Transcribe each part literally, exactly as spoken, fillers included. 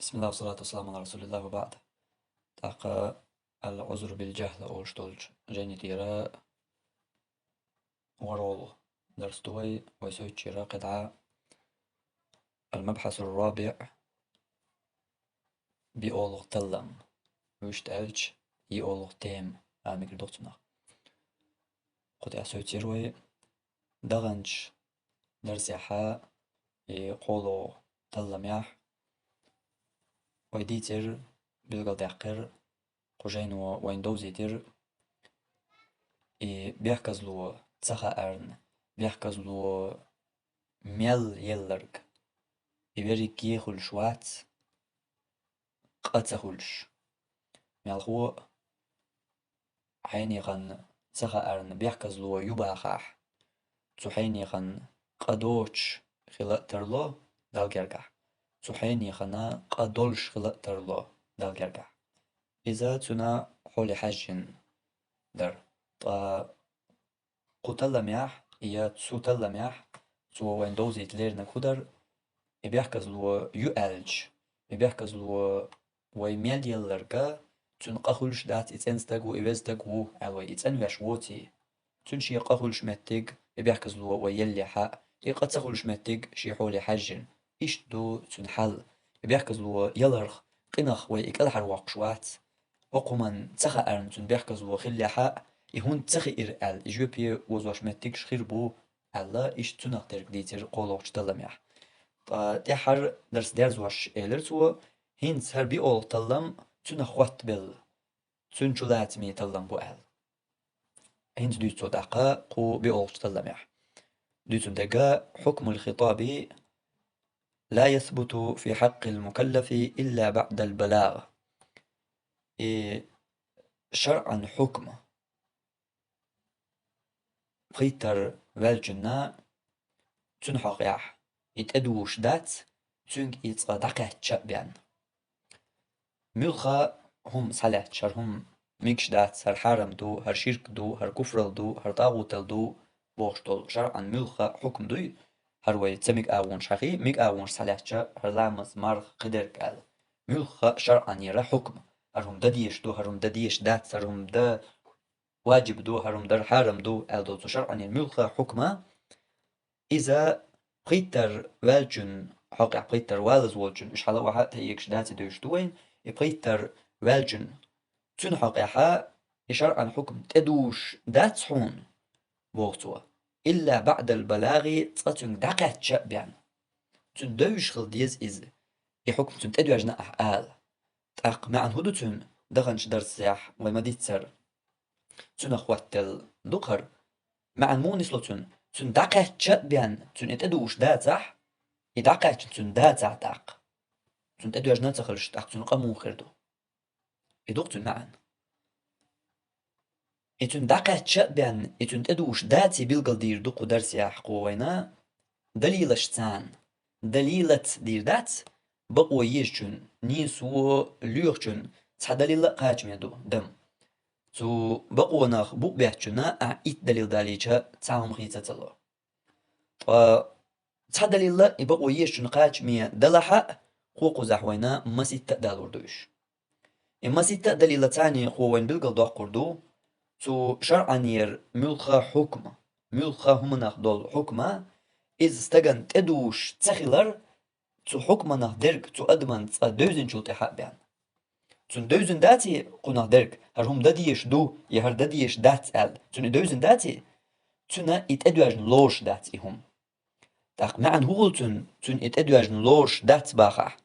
بسم الله والصلاة والسلام على رسول الله وبعد. ТӀаккха العذر بالجهل олуш долчу жайни тӀера варо ву. Дарс ду вай, вай соьцучера кхидӀа المبحث الرابع, биъолгӀа таллам. Вуьшта аьлча, йиъолгӀа тема, ала мегар ду-кх цунах. Кху тӀехь соьцур вай. ДагӀанчу дарсехь, и кхоалгӀа талламехь вай дийцира, билгалдаьккхира, кху жайно вайна довзийтира, и бехказло ца хаарна, бехказло мел елларг, и верриге хуьлуш вац, къа ца хуьлуш. Мелхо а, хьенехана ца хаарна бехказло ю бахахь, цу хьенехана къа доцуш хила а тарло Далла гергахь, цу хьенехана къа долуш хила а тарло Далла гергахь. Иза цуьнан хьоле хьаьжжина дара. Ткъа кху талламехь, я цу талламехь, цо вайна довзийта леринарг хӀун дара, и бехказло ю аьлча, и бехказло вай мел елларг, цуьнан къа хуьлуш дац, и цӀена стаг ву, и веза стаг ву аьлла вай, и цӀанвеш воций. Цуьнан шен къа хуьлуш меттиг, и бехказло вай еллехь а, и къа ца хуьлуш меттиг шен хьоле хьаьжжина. Иштта ду цуьнан хьал. И бехказло яларх, къинах вай и кӀелхьарвоккхуш вац. ХӀокху хӀуманна ца хаарна цуьнан бехказло хиллехь а, и хӀунда ца хиира аьлла, и жоьпе озош меттигаш хир бу аьлла, иштта цунах дерг дийцира кхоалгӀачу талламехь. Ткъа тӀаьххьара дарс дерзош элира цо, хӀинца хӀара биъолгӀа таллам цуьнах хоттабелла, цуьнан чулацаме таллам бу аьлла. ХӀинца дуьйцу цо тӀаккха кху биъолгӀачу талламехь. Дуьйцун дерг: حكم الخطاب لا يثبت في حق المكلف إلا بعد البلاغ. И шарӀан хьукма пхийттара ваьллачунна цуьнан хьокъехь и тӀедугӀуш дац, цуьнга и цкъа дӀакхаьчча а бен. Муьлхха хӀума схьалаьцча, хӀара хӀума мегаш дац, хӀара хьарам ду, хӀара ширк ду, хӀара куфралла ду, хӀара тӀагӀуталла ду бохуш долу шарӀан муьлхха хьукма дуй, хӀара вай ца мега агӀонаш хьахий, мега агӀонаш схьалаьцча, хӀара ламаз, марха, кхидерг аьлла. Муьлхха шарӀанера хьукма, хӀара хӀума дан дезаш ду, хӀара хӀума дан дезаш дац, хӀара хӀума дан ваджиб ду, хӀара хӀума дар хьарам ду аьлла долу цу шарӀанера муьлхха хьукма, иза пхийттара ваьллачун хьокъехь, пхийттара валаза волчун, уьш хьала а вахьа а тӀеэгаш даций девзаш ду вайна, и пхийттара ваьллачун, цуьнан хьокъехьа и шарӀан хьукма тӀедугӀуш дац хьуна, боху цо, إلا بعد البلاغ, цкъа цуьнга дӀакхаьчча а бен. Цуьнан девзаш хила деза иза, и хьукма цуьнан тӀедоьжна ахь ала. ТӀаккха маьӀна хӀун ду цуьнан, даханчу дарсехь вай ма-дийццара? Цуьнах хоттаделла ду-кх хӀара. МаьӀна муха нисло цуьнан? Цуьнан дӀакхаьчча а бен, цуьнан и тӀедугӀуш дацахь, и дӀакхаьчна цуьнан дацахь тӀаккха, цуьнан тӀедоьжна а ца хилча, тӀаккха цуьнан къа муха хир ду? И ду-кх цуьнан маьӀна. И цуьнан дӀакхаьчча а бен, и цуьнан тӀедугӀуш даций билгалдийр ду кху дарсехь кхо вайна, далилашца. Далилаца дийр дац, бакъо езачун, нийсо лоьхучун цхьа далил а кхачаме ду, дам. Цу бакъонах букъ беттачунна ахь итт далил далийча, цхьа хӀума хийца ца ло. Ткъа цхьа далил а и бакъо езачун кхачаме далахь а, кхо кхузахь вайна маситта а далур ду уьш. И маситта а далилаца кхо вайна билгалдоккхур ду, цу шарӀанера муьлхха хьукма, муьлхха хӀуманах долу хьукма, иза стагана тӀедугӀуш ца хилар, цу хьукманах дерг цу адаман цкъа девзинчул тӀаьхьа а бен. Цуьнан девзина даций кхунах дерг, хӀара хӀума дан дезаш ду, я хӀара дан дезаш дац аьлла, цуьнан и девзина даций, цуьнан и тӀедоьжна лоруш дац и хӀума. ТӀаккха маьӀна хӀун хуьлу цуьнан, цуьнан и тӀедоьжна лоруш дац бахахь?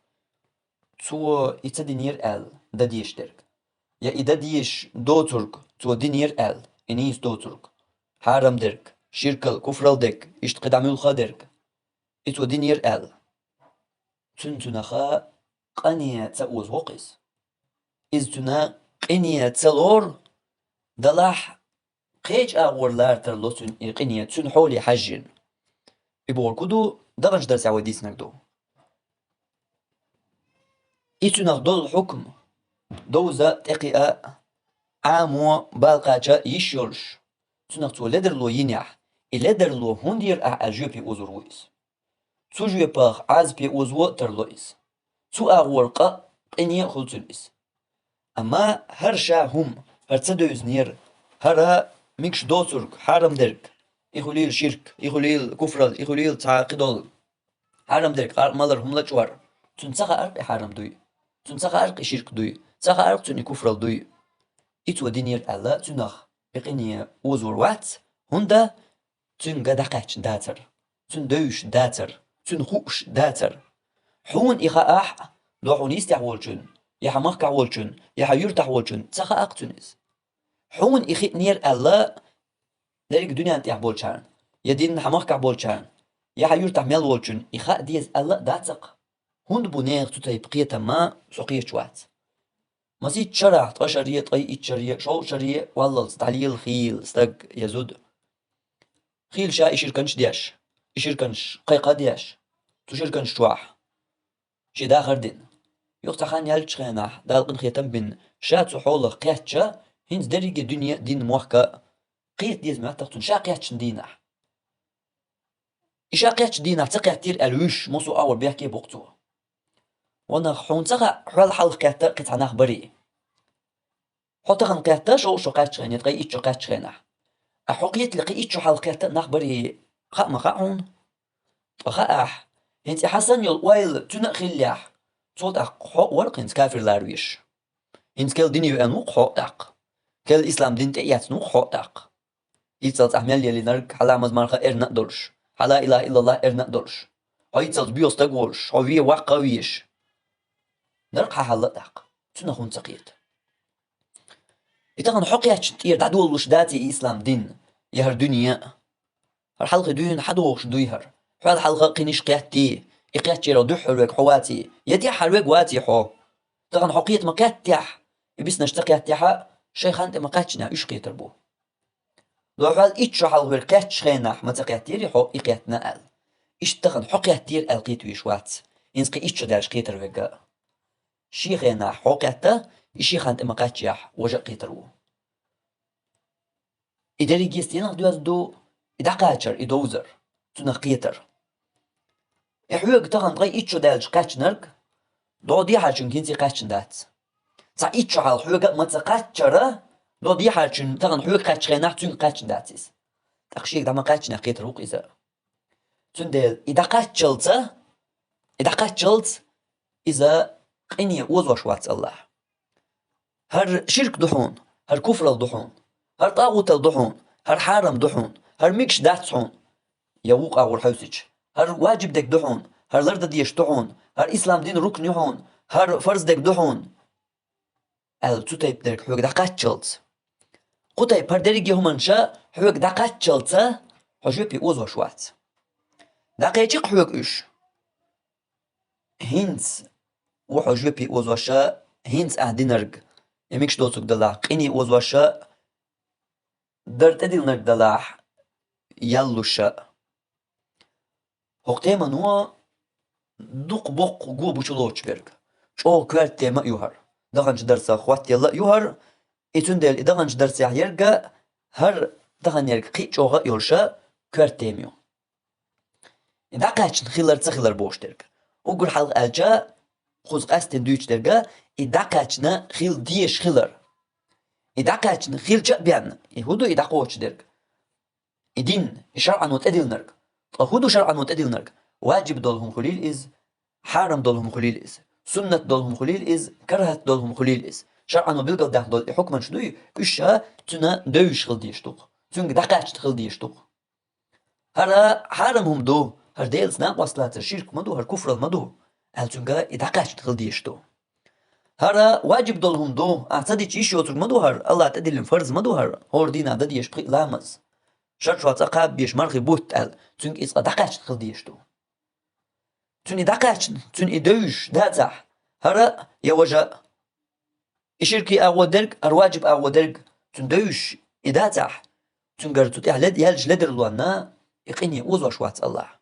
Цо и ца динера аьлла, дан дезаш дерг. Я и дан дезаш доцург цо динера аьлла, и нийса доцург. Хьарам дерг, ширкал, куфрал дерг, иштта кхидӀа муьлхха дерг. И цо динера аьлла. Цуьнан цуьнаха къине ца озавоккху иза. Иза цуьнан къине ца лору, далахь кхечу агӀор лара тарло цуьнан и къине, цуьнан хьоле хьаьжжина. И бохург хӀун ду, даханчу дарсехь вай дийцинарг ду. И цуьнах долу хьукм довза а, тӀекхиа а, Ӏамо, бала кхача а йиш йолуш, цуьнах цо ледарло йинехь, и ледарло хӀундера ахь аьлла жоьпе озор ву иза. Цу жоьпах Ӏазапе озаво а тарло иза. Цу агӀор къа а, къине а хуьлу цуьнан иза. Амма хӀара ша хӀума, хӀара ца девзинера, хӀара мегаш доцург, хьарам дерг, и хуьлийла ширк, и хуьлийла куфрал, и хуьлийла цхьа кхидолу, хьарам дерг къаркъа малар, хӀума лачкъор, цуьнан ца хаьара-кх и хьарам дуй, цуьнан ца хаьара-кх и ширк дуй, ца хаьара-кх цуьнан и куфрал дуй. И цо динера аьлла, цуьнах и къине озор вац, хӀунда цуьнга дӀакхаьчна дацар, цуьнан девзаш дацар, цуьнан хууш дацар. Хьуна и хаахь а, дӀо хьуна йистехь волчунна, я хьан махкахь волчунна, я хьан юьртахь волчунна ца хаьа-кх цуьнан иза. Хьуна и хиънера аьлла, дерриг дуьнен тӀехь болчарна, я динна хьан махкахь болчарна, я хьан юьртахь мел волчунна и хаа деза аьлла а дац-кх. ХӀунда бу нехан цу тайпа кхетам, со кхеташ вац. Масийтта шарахь, ткъа шаре, ткъе итт шаре, шовзткъа шаре валлалц дӀалела хийла стаг я зуда. Хийла ша и ширканаш деш, и ширканаш кхайкха а деш, цу ширканаш чохь шен дахар дина. Юха цхьа хан яьллачу хенахь, Дала къинхетам а бина, ша цу хьолах кхетча, хӀинца дерриге дуьне а, дин а, мохк а кхета деза моьтту-кх цунна, ша кхаьчначу дийнахь. И ша кхаьчначу дийнахь ца кхеттера аьлла вуьйш, массо а агӀор бехке а боккху цо. Ва нах, хьуна ца хаьа, хьол хьалха кхетта кхин цхьа нах барий? Хьо тахана кхетта шовзткъа шо кхаьччу хенахь, ткъе итт шо кхаьччу хенахь. Ахь хьо кхетале кхин итт шо хьалха кхетта нах барий, хаа ма хаьа хьуна. Ткъа хаахь, хӀинца и хьан санна йолу ойла цуьнан а хиллехь, цо тӀаккха хьо а вара-кх хӀинца кафир лара веш. ХӀинца кел дине веана ву-кх хьо а тӀаккха. Кел ислам дин тӀеэцна ву-кх хьо а тӀаккха. Иззал цӀахь мел еллинарг, хьан ламаз-марха эрна а долуш, хьан ла илаха иллаллах эрна а долуш, хьо иззал боьха стаг волуш, хьо вен ваккха а везаш. Нара-кх хьан хьал а тӀаккха, цуьнах хӀунда ца кхета? И тахана хьо кхаьчна тӀера дӀадолалуш даций и ислам дин, я хӀара дуьне а? ХӀара хьалхе дуьйна хьан догӀуш дуй хӀара? Хьол хьалха а кхиниш кхеттий, и кхеччеран дуьххьара верг хьо ваций, я тӀаьххьара верг ваций хьо? Тахана хьо кхета ма кхеттехь, и биснарш ца кхеттехь а, шайн хан тӀе ма кхаьчнехь, уьш кхетар бу. Ло хьол итт шо хьалха верг кхаьччу хенахь ма ца кхеттерий хьо и кхетта аьлла. Иштта тахана хьо кхеттера аьлла кхета везаш вац, хӀинца кхин итт шо даьлча кхетар верг а. Шен хенахь хьо кхетта, и шен хан тӀе ма кхаьччехь, важа а кхетар ву. И дерриге а стенах доьзна ду, и дӀакхачар, и довзар, цунах кхетар. И хьоьга тахана ткъе итт шо даьлча кхаьчнарг, дӀо дехьарчуьнга хӀинца а кхаьчна дац. Цхьа итт шо хьалха хьоьга а ма ца кхаччара, дӀо дехьарчуьнга тахана хьоьга кхаьччу хенахь цуьнга кхаьчна дац иза. ТӀаккха шега дӀа ма кхаьчнехь кхетар ву-кх иза. Цундела и дӀакхаччалца, и дӀакхаччалц иза къине озош вац Аллахь. ХӀара ширк ду хьуна, хӀара куфрал ду хьуна, хӀара тӀагӀутал ду хьуна, хӀара хьарам ду хьуна, хӀара мегаш дац хьуна, я вукху агӀор хьовсича, хӀара ваджиб дерг ду хьуна, хӀара лардан дезаш ду хьуна, хӀара ислам дин рукн ю хьуна, хӀара фарз дерг ду хьуна, аьлла, цу тайпа дерг хьоьга дӀакхаччалц. Кху тайпа хӀара дерриге а хӀуманаш хьоьга дӀакхаччалца хьо жоьпе озош вац. ДӀакхечи-кх хьоьга уьш. ХӀинца ву хьо жоьпе озош, хӀинца ахь динарг, и мегаш доцург далахь, къине озош, дара тӀедиллинарг далахь, ял луш. ХӀокху темано дукха боккха го бу чу лоцуш берг. ЧӀогӀа коьрта тема а ю хӀара. Даханчу дарсах хӀоттаелла а ю хӀара, и цундела и даханчу дарсехь ерг а, хӀара таханерг кхин а чӀогӀа а йолуш, коьрта тема ю. И дӀакхаьчна хилар, ца хилар бохуш дерг. Уггар хьалха аьлча, кхуза къаьстина дуьйцуш дерг, и дӀакхаьчна хила дезаш хилар. И дӀакхаьчна хилча а бен, и хӀун ду и дӀакхочуш дерг? И дин, и шарӀано тӀедиллинарг. Ткъа хӀун ду шарӀано тӀедиллинарг? Ваджиб долу хӀума хуьлийла иза, хьарам долу хӀума хуьлийла иза, суннат долу хӀума хуьлийла иза, карахӀат долу хӀума хуьлийла иза. ШарӀано билгалдаьккхина долу и хьукманаш дуй, уьш а цуьнан девзаш хила дезаш ду-кх, цуьнга дӀакхаьчна хила дезаш ду-кх. ХӀара хьарам хӀума ду, хӀара Делаца накъост лацар ширк ма ду, хӀара куфрал ма ду, аьлла, цуьнга и дӀакхаьчна хила дезаш ду. ХӀара ваджиб долу хӀума ду, ахь ца дича йиш йоцург ма ду хӀара, Аллахь тӀедиллина фарз ма ду хӀара, хӀора дийнахь дан дезаш пхиъ ламаз, шарчохь цкъа кхаба безаш мархи бутт аьлла, цуьнга иза цкъа дӀакхаьчна хила дезаш ду. Цуьнан и дӀакхаьчна, цуьнан и девзаш дацахь, хӀара а я важа а, и ширкийн агӀо дерг, хӀара ваджиб агӀо дерг, цуьнан девзаш и дацахь, цуьнгара цу тӀехь лед-, яьллачу ледарлонна и къине озош вац Аллахь.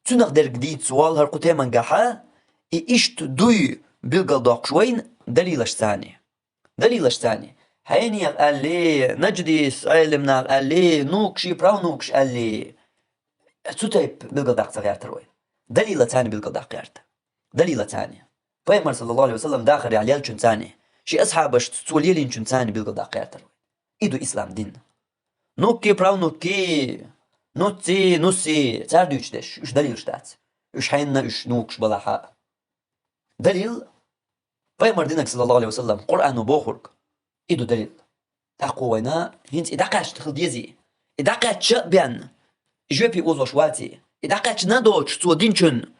Цуьнах дерг дийца волу хӀара кху темангахьа, и иштта дуй билгалдоккхуш вайна далилашца. Далилашца. Хьенех аьллий, Надждис Ӏелимнах аьллий, нукаший, правнукаш аьллий. Цу тайпа билгалдаккха ца гӀертара вай. Далилаца билгалдаккха гӀерта. Далилаца. Пайхамар, саллаллаху алейхи ва саллам, дахарехь леллачунцани, шен асхьабашца цо лелийначунцани билгалдаккха гӀертар вай. И ду ислам дин. Нукки, правнукки, нуцци, нусси, цара дуьйцуш дерш, уьш далилаш дац. Уьш хьенна, уьш нукуш балахь а. Далил, пайхамар динарг, саллаллаху алейхи ва саллам, Къуръано бохург. И ду далил. ТӀаккха вайна хӀинца и дӀакхаьчна хила дезий? И дӀакхаьчча а бен, и жоьпе озош ваций? И дӀакхаьчна доцуш цо динчун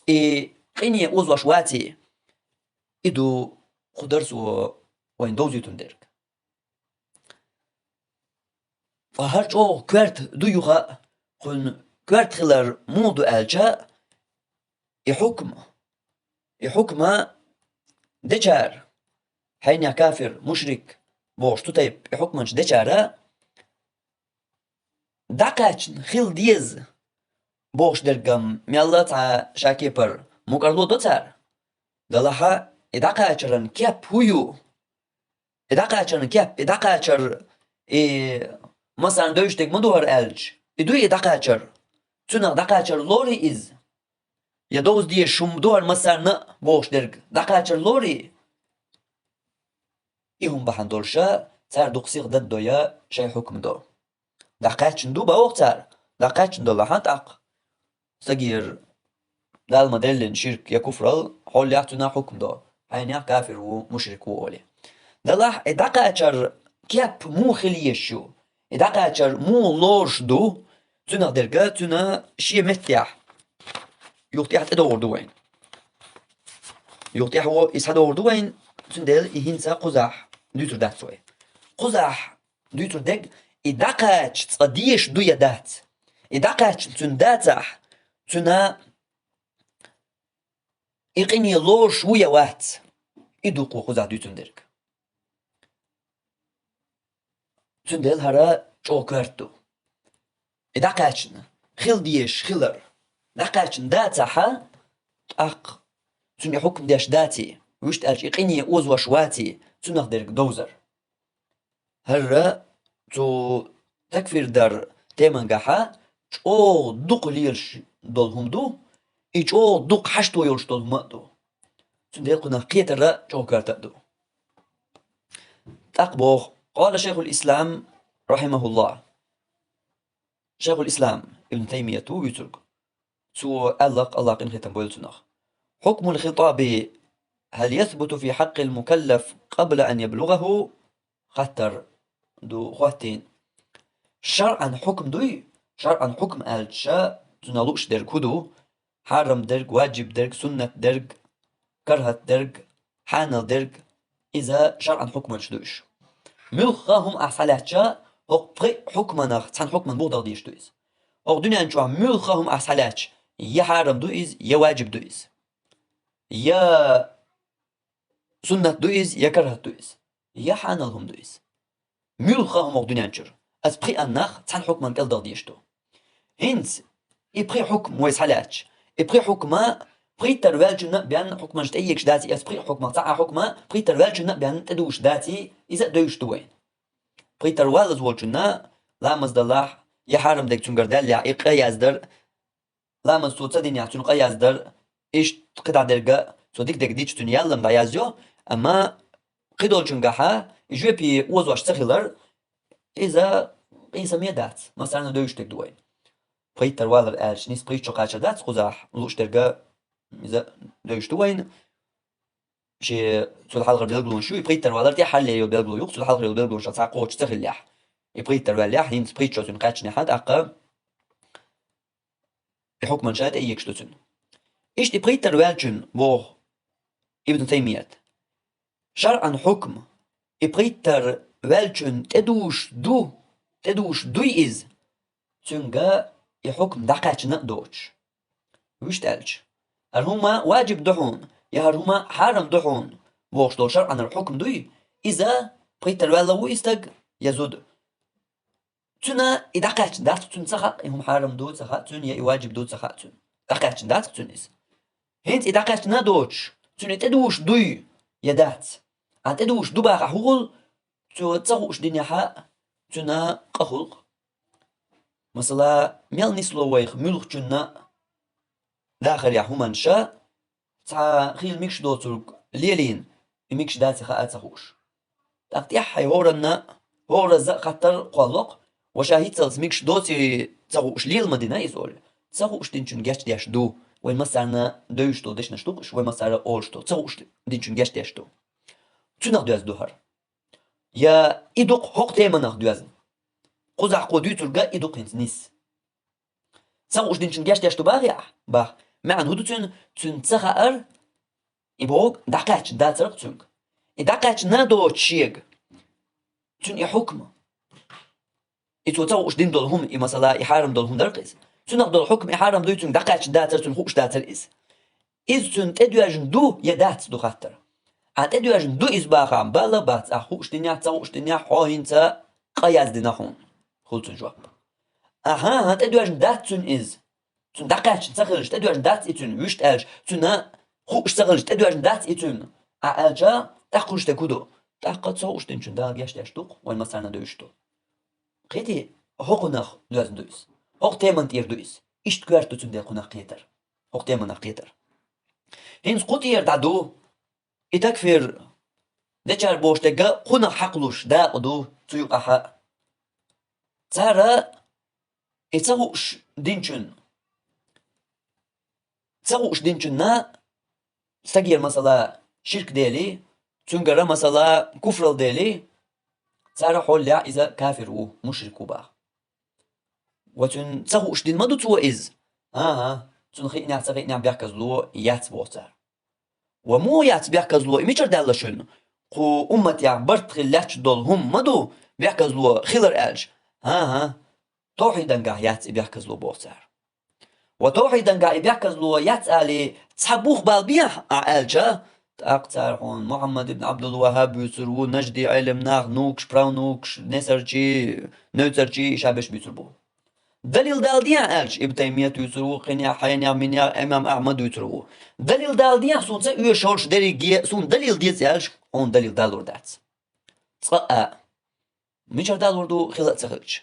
и къине озош ваций? И ду кху дарсо вайна довзуьйтун дерг. Ткъа хӀара чӀогӀа коьрта ду юха а, кхуьнан коьрта хилар муха ду аьлча, и хьукма, и хьукма дечара, хьенех кафир, мушрик бохуш цу тайпа и хьукманаш дечара, дӀакхаьчна хила деза бохуш дерг-м мелла а цхьа шакепар мукӀарло до цара. Делахь а и дӀакхачаран кеп хӀун ю? И дӀакхачаран кеп, и дӀакхачар, и массарна девзаш дерг ма ду хӀара аьлча, и дуй и дӀакхачар? Цунах дӀакхачар лорий иза? Я довза дезаш хӀума ду хӀара массарна а бохуш дерг, дӀакхачар лорий? И хӀума бахьана долуша цара дукха сиха даддо я шайн хьукма до. ДӀакхаьчна ду, боху цара, дӀакхаьчна долахь а тӀаккха стагера Дала ма-деллина ширк я куфрал хьоллех цуьнан хьукма до, хьенех кафир ву, мушрик ву олий. Делахь и дӀакхачар кеп муха хила езаш ю? И дӀакхачар муха лоруш ду? Цуьнах дерга цуьнан шен меттехь юха тӀаьхьа тӀедогӀур ду вайна. Юха тӀаьхьа ву и схьадогӀур ду вайна, цундела и хӀинца кхузахь дуьйцур дац вай. Кхузахь дуьйцур дерг, и дӀакхача цкъа дезаш ду я дац? И дӀакхаьчна цуьнан дацахь, цуьнан и къине лоруш ву я вац? И ду кху кхузахь дуьйцун дерг. Цундела хӀара чӀогӀа коьрта ду. И дӀакхаьчна хила дезаш хилар, дӀакхаьчна дацахь а, тӀаккха цуьнан и хьукма деш даций, вуьшта аьлча и къине озош ваций, цунах дерг довзар. ХӀара цу такфир дар темангахьа чӀогӀа дукха лелаш долу хӀума ду, и чӀогӀа дукха хьашто йолуш долу хӀума а ду. Цундела кхунах кхетар а чӀогӀа коьрта а ду. ТӀаккха боху, къала шайхул ислам, рахьимахуллахь. Шайхул ислам ибн Таймият ву вуьйцург. Цо аьлла-кх, Аллах къинхетам бойла цунах: «Хьукмул хитаби хӀал ясбуту фи хьаккъил мукаллаф къабла ан яблугӀаху?» Хаттар ду хӀоттийна. ШарӀан хьукм дуй? ШарӀан хьукм аьлча, цунах лууш дерг хӀун ду? Хьарам дерг, ваджиб дерг, суннат дерг, кархӀат дерг, хьанал дерг, иза шарӀан хьукманаш ду уьш. Муьлхха хӀума ахь схьалаьцча, хӀокху пхи хьукманах цхьана хьукман буха даха дезаш ду иза. ХӀокху дуьнен чохь муьлхха хӀума ахь схьалаьцча, я хьарам ду иза, я ваджиб ду иза, я суннат ду иза, я кархӀат ду иза, я хьанал хӀума ду иза. Муьлхха хӀума хӀокху дуьнен чуьра, аса пхи аннах цхьана хьукман кӀел даха дезаш ду. ХӀинца и пхи хьукм вай схьалаьцча, и пхи хьукма пхийттара ваьллачунна а бен хьукманаш тӀеегаш даций, аса пхи хьукмах цхьа а хьукма пхийттара ваьллачунна а бен тӀедугӀуш даций, иза а девзаш ду вайна. Пхийттара валлаза волчунна ламаз далахь, я хьарам дерг цуьнгара даьллехь, и къа яздар, ламаз цо ца динехь, цуьнан къа яздар, иштта кхидӀа дерга цо дика дерг дича, цуьнан яллам дӀаязйо, амма кхидолчуьнгахьа и жоьпе озош ца хилар, иза къийсаме дац, массарна а девзаш дерг ду вайна. Пхийттара валар аьлча, нийса пхийтта шо кхачар дац кхузахь, лууш дерга иза девзаш ду вайна. Шен цул хьалхара билгалонаш ю, и пхийттара валар тӀехь хьалле йолу билгало ю-кх, цул хьалхара йолу билгалонаш цхьа кхочуш ца хиллехь. И пхийттара ваьллехь, хӀинца пхийтта шо цуьнан кхаьчнехь, тӀаккха и хьукманаш а тӀеегаш ду цуьнан. Иштта и пхийттара ваьллачун, боху Ибн Таймият, шарӀан хьукм, и пхийттара ваьллачун тӀедугӀуш ду, тӀедугӀуш дуй иза, цуьнга и хьукм дӀакхаьчна а доцуш. Вуьшта аьлча, хӀара хӀума ваджиб ду хьуна, я хӀара хӀума хьарам ду хьуна бохуш долу шарӀанара хьукм дуй, иза пхийттара ваьлла ву и стаг, я зуда. Цуьнан и дӀакхаьчна дац-кх, цуьнан ца хаьа, и хӀума хьарам ду ца хаьа цуьнан, я и ваджиб ду ца хаьа цуьнан. ДӀакхаьчна дац-кх цуьнан иза. ХӀинца и дӀакхаьчна а доцуш, цуьнан и тӀедугӀуш дуй я дац? А тӀедугӀуш ду бахахь хӀун хуьлу, цо ца хууш динехь а, цуьнан къа хуьлу-кх. Масала, мел нисло вайх муьлххачунна а дахарехь хӀуманаш а, цхьа хийла мегаш доцург лелийна, и мегаш даций хаа ца хууш. ТӀаккха тӀеххьа хӀоранна, хӀоразза а хаттар кхоллакх, ва ша хӀинццалц мегаш доций ца хууш лела ма дина иза олий. Ца хууш динчун гечдеш ду, вай массарна девзаш дола дешнаш ду-кх уж, вай массара олуш дола, ца хууш динчун гечдеш ду. Цунах доьзна ду хӀара. Я и ду-кх хӀокху теманах доьзна. Кхузахь кхо дуьйцург а и ду-кх хӀинца нийса. Ца хууш динчун гечдеш ду бахий ахь? Бах. МаьӀна хӀун ду цуьнан? Цуьнан ца хаар, и бохург дӀакхаьчна дацар-кх цуьнга. И дӀакхаьчна доцуш шега, цуьнан и хьукма, и цо ца хууш дина долу хӀума, и масала, и хьарам долу хӀума дара-кх иза. Цуьнах долу хьукма, и хьарам дуй цуьнга дӀакхаьчна дацар, цуьнан хууш дацар иза. Иза цуьнан тӀедоьжна ду я дац ду хаттар. Ахь тӀедоьжна ду иза бахахь, бала а бац, ахь хууш динехь, ца хууш динехь, хьо хӀинца къа яздина хьуна, хуьлу цуьнан жоп. Ахьа, хӀан тӀедоьжна дац цуьнан иза. Цуьнан дӀакхаьчна ца хилча, тӀедоьжна дац и цуьнан, вуьшта аьлча, цуьнан хууш ца хилча, тӀедоьжна дац и цуьнан, ахь аьлча, тӀаккха хуьлуш дерг хӀун ду? ТӀаккха ца хууш динчун Дала гечдеш ду-кх, вайн массарна девзаш долу. Кхетий, хӀокхунах доьзна ду иза. ХӀокху теман тӀера ду иза. Иштта коьрта ду цундела кхунах кхетар. ХӀокху теманах кхетар. ХӀинца кху тӀера дӀа ду, и такфир дечара бохуш дерг а кхунах хьакхалуш дакъа ду цу юкъахь а. Цара и ца хууш динчун, ца хууш динчунна стагера, масала, ширк делий, цуьнгара, масала, куфралла делий, цара хьоллехь иза кафир ву, мушрик ву баха. Ва цуьнан ца хууш дина ма ду цо иза? ХӀан-хӀа, цунна хиънехь, ца хиънехь бехказло яц боху цара. Ва муха яц бехказло, и мичара даьлла шуна? Кху умматехь барт хила лаьтташ долу хӀума ма ду бехказло хилар аьлча? ХӀан-хӀа, тавхьидангахь яц и бехказло боху цара. Ва тавхьидангахь и бехказло яц алий, цхьа бух балбехьа ахь аьлча, тӀаккха цара хьуна Мухьаммад ибн Абдул-ВахӀаб буьйцур ву, нажди Ӏелам нах, внукаш, правнукаш, несарчий, нуьцарчий, и ша берш буьйцур бу. Далил дала дехьа аьлча, Ибн Таймият вуьйцур ву, кхинехь, хьенех, минех, имам Ахьмад вуьйцур ву. Далил дала дехьа, суна ца оьшуш долуш дерриге, суна далил деза аьлча, хьуна далил далур дац. Цкъа а. Мичара далур ду, хила а ца хилча?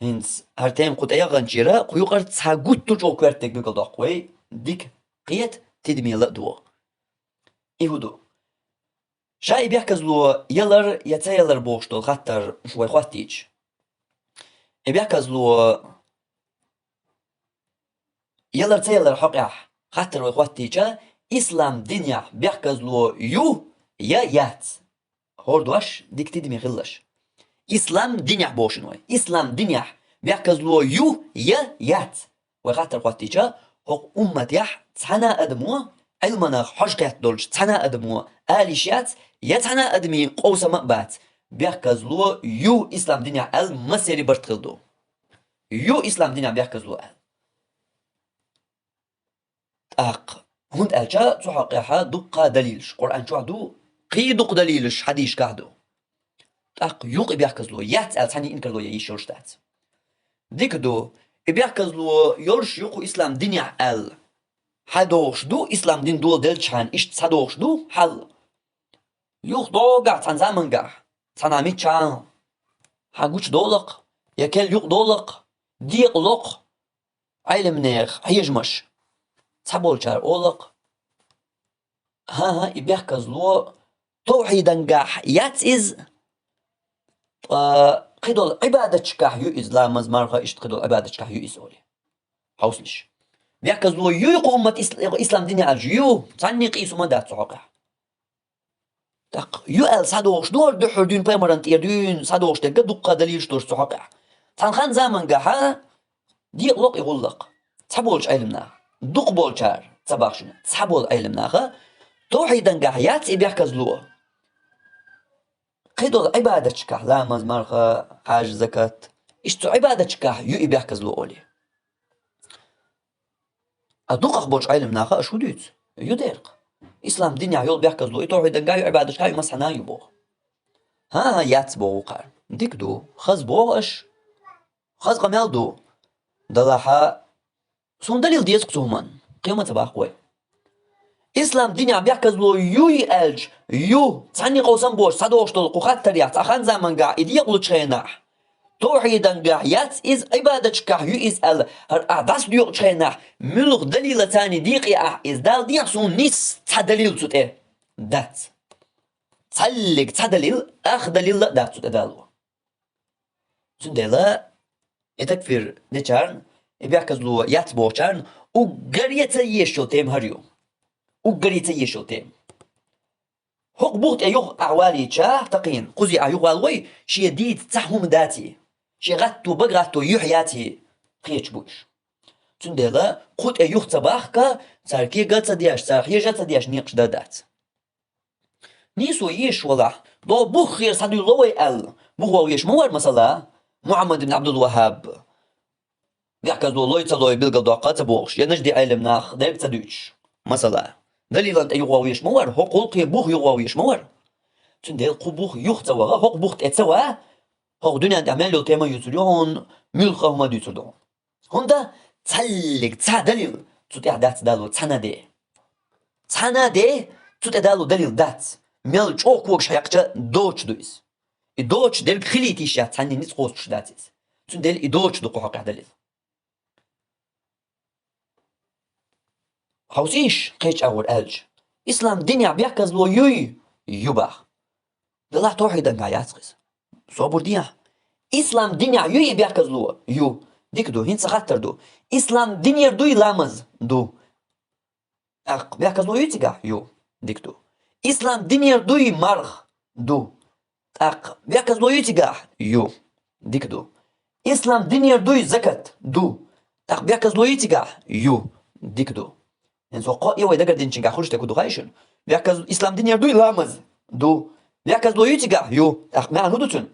ХӀинца хӀара тема кху тӀе яханчера, кху юкъара цхьа гуттар а чӀогӀа коьртаниг билгалдоккху вай, дика кхета, тидаме ла а догӀа. И хӀун ду? Ша и бехказло ялар я ца ялар бохуш долу хаттар вай хӀоттийча, и бехказло ялар ца ялар хьокъехь хаттар вай хӀоттийча, ислам динехь бехказло ю я яц? ХӀора дош дика тидаме хилалаш. Ислам динехь боху шуна вай. Ислам динехь бехказло ю я яц? Вай хаттар хӀоттийча, хӀокху умматехь цхьана а адамо, Ӏилманах хьожа кхетта долчу цхьана а адамо ала йиш яц, я цхьана а адамийн къовсам а бац, бехказло ю ислам динехь аьлла, массеран барт хилла ду. Ю ислам динехь бехказло аьлла. ТӀаккха, хӀунда аьлча цу хьокъехь дуккха далилаш Къуръан чохь ду, кхин дукха далилаш хьадисашкахь ду. ТӀаккха юкъа и бехказло яц аьлла цхьаьннан инкарло ян йиш йолуш дац. Дика ду, и бехказло йолуш ю кху ислам динехь аьлла. ХьадогӀуш ду, ислам дин доладелчхьана иштта схьадогӀуш ду хьал. Юха догахь цхьана замангахь, цхьана миччахьа хьан гучудолу-кх, я кел юкъадолу-кх, декъало-кх Ӏелимнехан хьежамаш. Цхьаболчара олу-кх: «ХӀан-хӀа, и бехказло тавхьидангахь яц иза, ткъа кхидолу Ӏибадатчикахь ю иза, ламаз, марха, иштта кхидолу Ӏибадатчикахь ю иза», — олий. Хьовсалаш. Бехказло юй кху уммат ис-, ислам динехь аьлча, ю, цхьанний къийсам дац цу хьокъехь. ТӀаккха ю аьлла схьадогӀуш ду хӀара дуьххьара дуьйна пайхамаран тӀера дуьйна схьадогӀуш дерг а дуккха далилаш долуш цу хьокъехь. Цхьана хан замангахьа декъало-кх и гӀуллакх. Цхьаболчу Ӏелимнаха, дукхахболчара ца боху шуна, цхьаболу Ӏелимнаха, тавхьидангахь яц и бехказло. Кхидолу Ӏибадатчикахь, ламаз, марха, хьаж, закат, иштта цу Ӏибадатчикахь ю и бехказло олий. А дукхахболчу Ӏелимнаха аша хӀун дуьйцу? Ю дерг. Ислам динехь йолу бехказло и тавхьидангахь ю, Ӏибадатчикахь ю, массанхьа ю боху. ХӀан-хӀа, яц боху кхара. Дика ду. Хаза боху аша. Хаза къамел ду. Далахьа, суна далил деза-кх цу хӀуманна. Кхин ма ца боху вай. Ислам динехь бехказло юй аьлча, ю, цхьанний къовсам боцуш схьадогӀуш долу кху хаттарехь цхьа хан замангахь и декъалучу хенахь, Тавхьидангахь яц иза, Ӏибадаташкахь ю иза аьлла, хӀара ахь дӀасадоькъучу хенахь, муьлха далилаца дийкъий ахь иза? Дала дехьа суна нисса цхьа далил цу тӀе дац. Цхьаллиг цхьа далил, ах далилла а дац цу тӀе Дала. Цундела и такфир дечарна, и бехказло яц бохучарна уггаре ца езаш йолу тема хӀара ю. Уггаре ца езаш йолу тема. ХӀокху бух тӀе юха ахь валийча, такхийна, кхузий ахь юха валавой, шен дийца цхьа хӀума даций, шен гӀатто, бага гӀатто юьхь яций, кхеташ бу уьш. Цундела кху тӀе юха ца бахка, цара кега а ца деш, цара хьежа а ца деш, некъаш дан дац. Нийсо езаш валахь, догӀу буххера схьадуьллу вай аьлла, бухо везаш ма вара, масала, Мухьаммад ибн Ӏабдул-ВаххӀаб. Бехказло лой ца лой билгалдоккху а ца бохуш, я нажди Ӏелам нах дерг ца дуьйцуш, масала, далилан тӀе юхаван везаш ма вара, хӀокхул кхин бух юхаван везаш ма вара. Цундела кху бух юха ца ваха, хӀокху бух тӀе ца ван, хӀокху дуьнен тӀехь мел йолу тема юьйцур ю хьуна, муьлхха хӀума дуьйцур ду хьуна. ХӀунда цхьаллиг цхьа далил цу тӀехь дац Дала, цхьана де. Цхьана де цу тӀе Дала далил дац. Мел чӀогӀа когаш хьекхча доцуш ду иза. И доцуш дерг хилийта йиш яц, цхьанна ницкъ кхочуш дац иза. Цундела и доцуш ду кху хьокъехь далил. Хьовсийша, кхечу агӀор аьлча, ислам динехь бехказло юй? Ю бах. Делахь тавхьидангахь яц иза. Собар дехьа. Ислам динехь юй и бехказло? Ю. Дика ду, хӀинца хаттар ду. Ислам динера дуй ламаз? Ду. ТӀаккха бехказло юй цигахь? Ю. Дика ду. Ислам динера дуй марха? Ду. ТӀаккха бехказло юй цигахь? Ю. Дика ду. Ислам динера дуй закат? Ду. ТӀаккха бехказло юй цигахь? Ю. Дика ду. ХӀинца хӀокхо а вай дагардинчуьнгахь хуьлуш дерг хӀун ду хаьий шуна? Бехказ-, ислам динера дуй ламаз? Ду. Бехказло юй цигахь? Ю. ТӀаккха маьӀна хӀун ду цуьнан?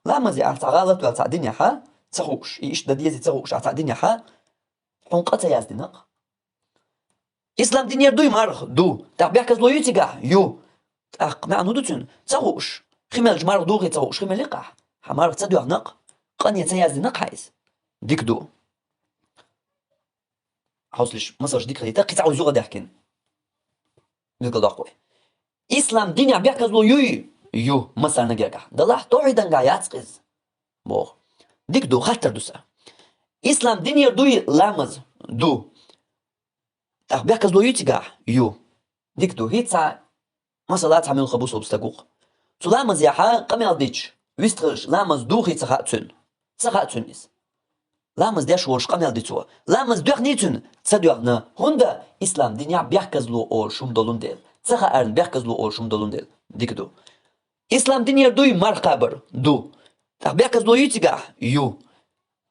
Ламазе ахь цхьа гӀалат ваьлла цхьаъ динехь, ца хууш, и иштта дан дезий ца хууш ахь цхьаъ динехь, хьуна къа ца яздина-кх. Ислам динера дуй марха? Ду. ТӀаккха бехказло юй цигахь? Ю. ТӀаккха маьӀна хӀун ду цуьнан? Ца хууш. Хи мелча марха духий ца хууш, хи мели-кх ахь? Хьан марха ца доьгӀна-кх, къане ца яздина-кх хьан иза? Дика ду. Хьовсалаш, масалш дика хилийта, кхин цхьа юха даьхкина. Билгалдоккху вай. Ислам динехь бехказло юй? Ю, массарна гергахь. Делахь тавхьидангахь яц иза, боху. Дика ду, хаттар ду сан. Ислам динера дуй ламаз? Ду. ТӀаккха бехказло юй цигахь? Ю. Дика ду, хӀинца, масала, цхьа муьлхха бусулба стаг ву-кх. Цу ламазехь къамел дича, вистхилча, ламаз духий ца хаьа цуьнан? Ца хаьа цуьнан иза. Ламаз деш волуш къамел ди цо. Ламаз доьхний цуьнан? Ца доьхна. ХӀунда? Ислам динехь бехказло олуш хӀума долун дела. Ца хаарна бехказло олуш хӀума долун дела. Дика ду. Ислам динера дуй марха кхабар? Ду. ТӀаккха бехказло юй цигахь? Ю.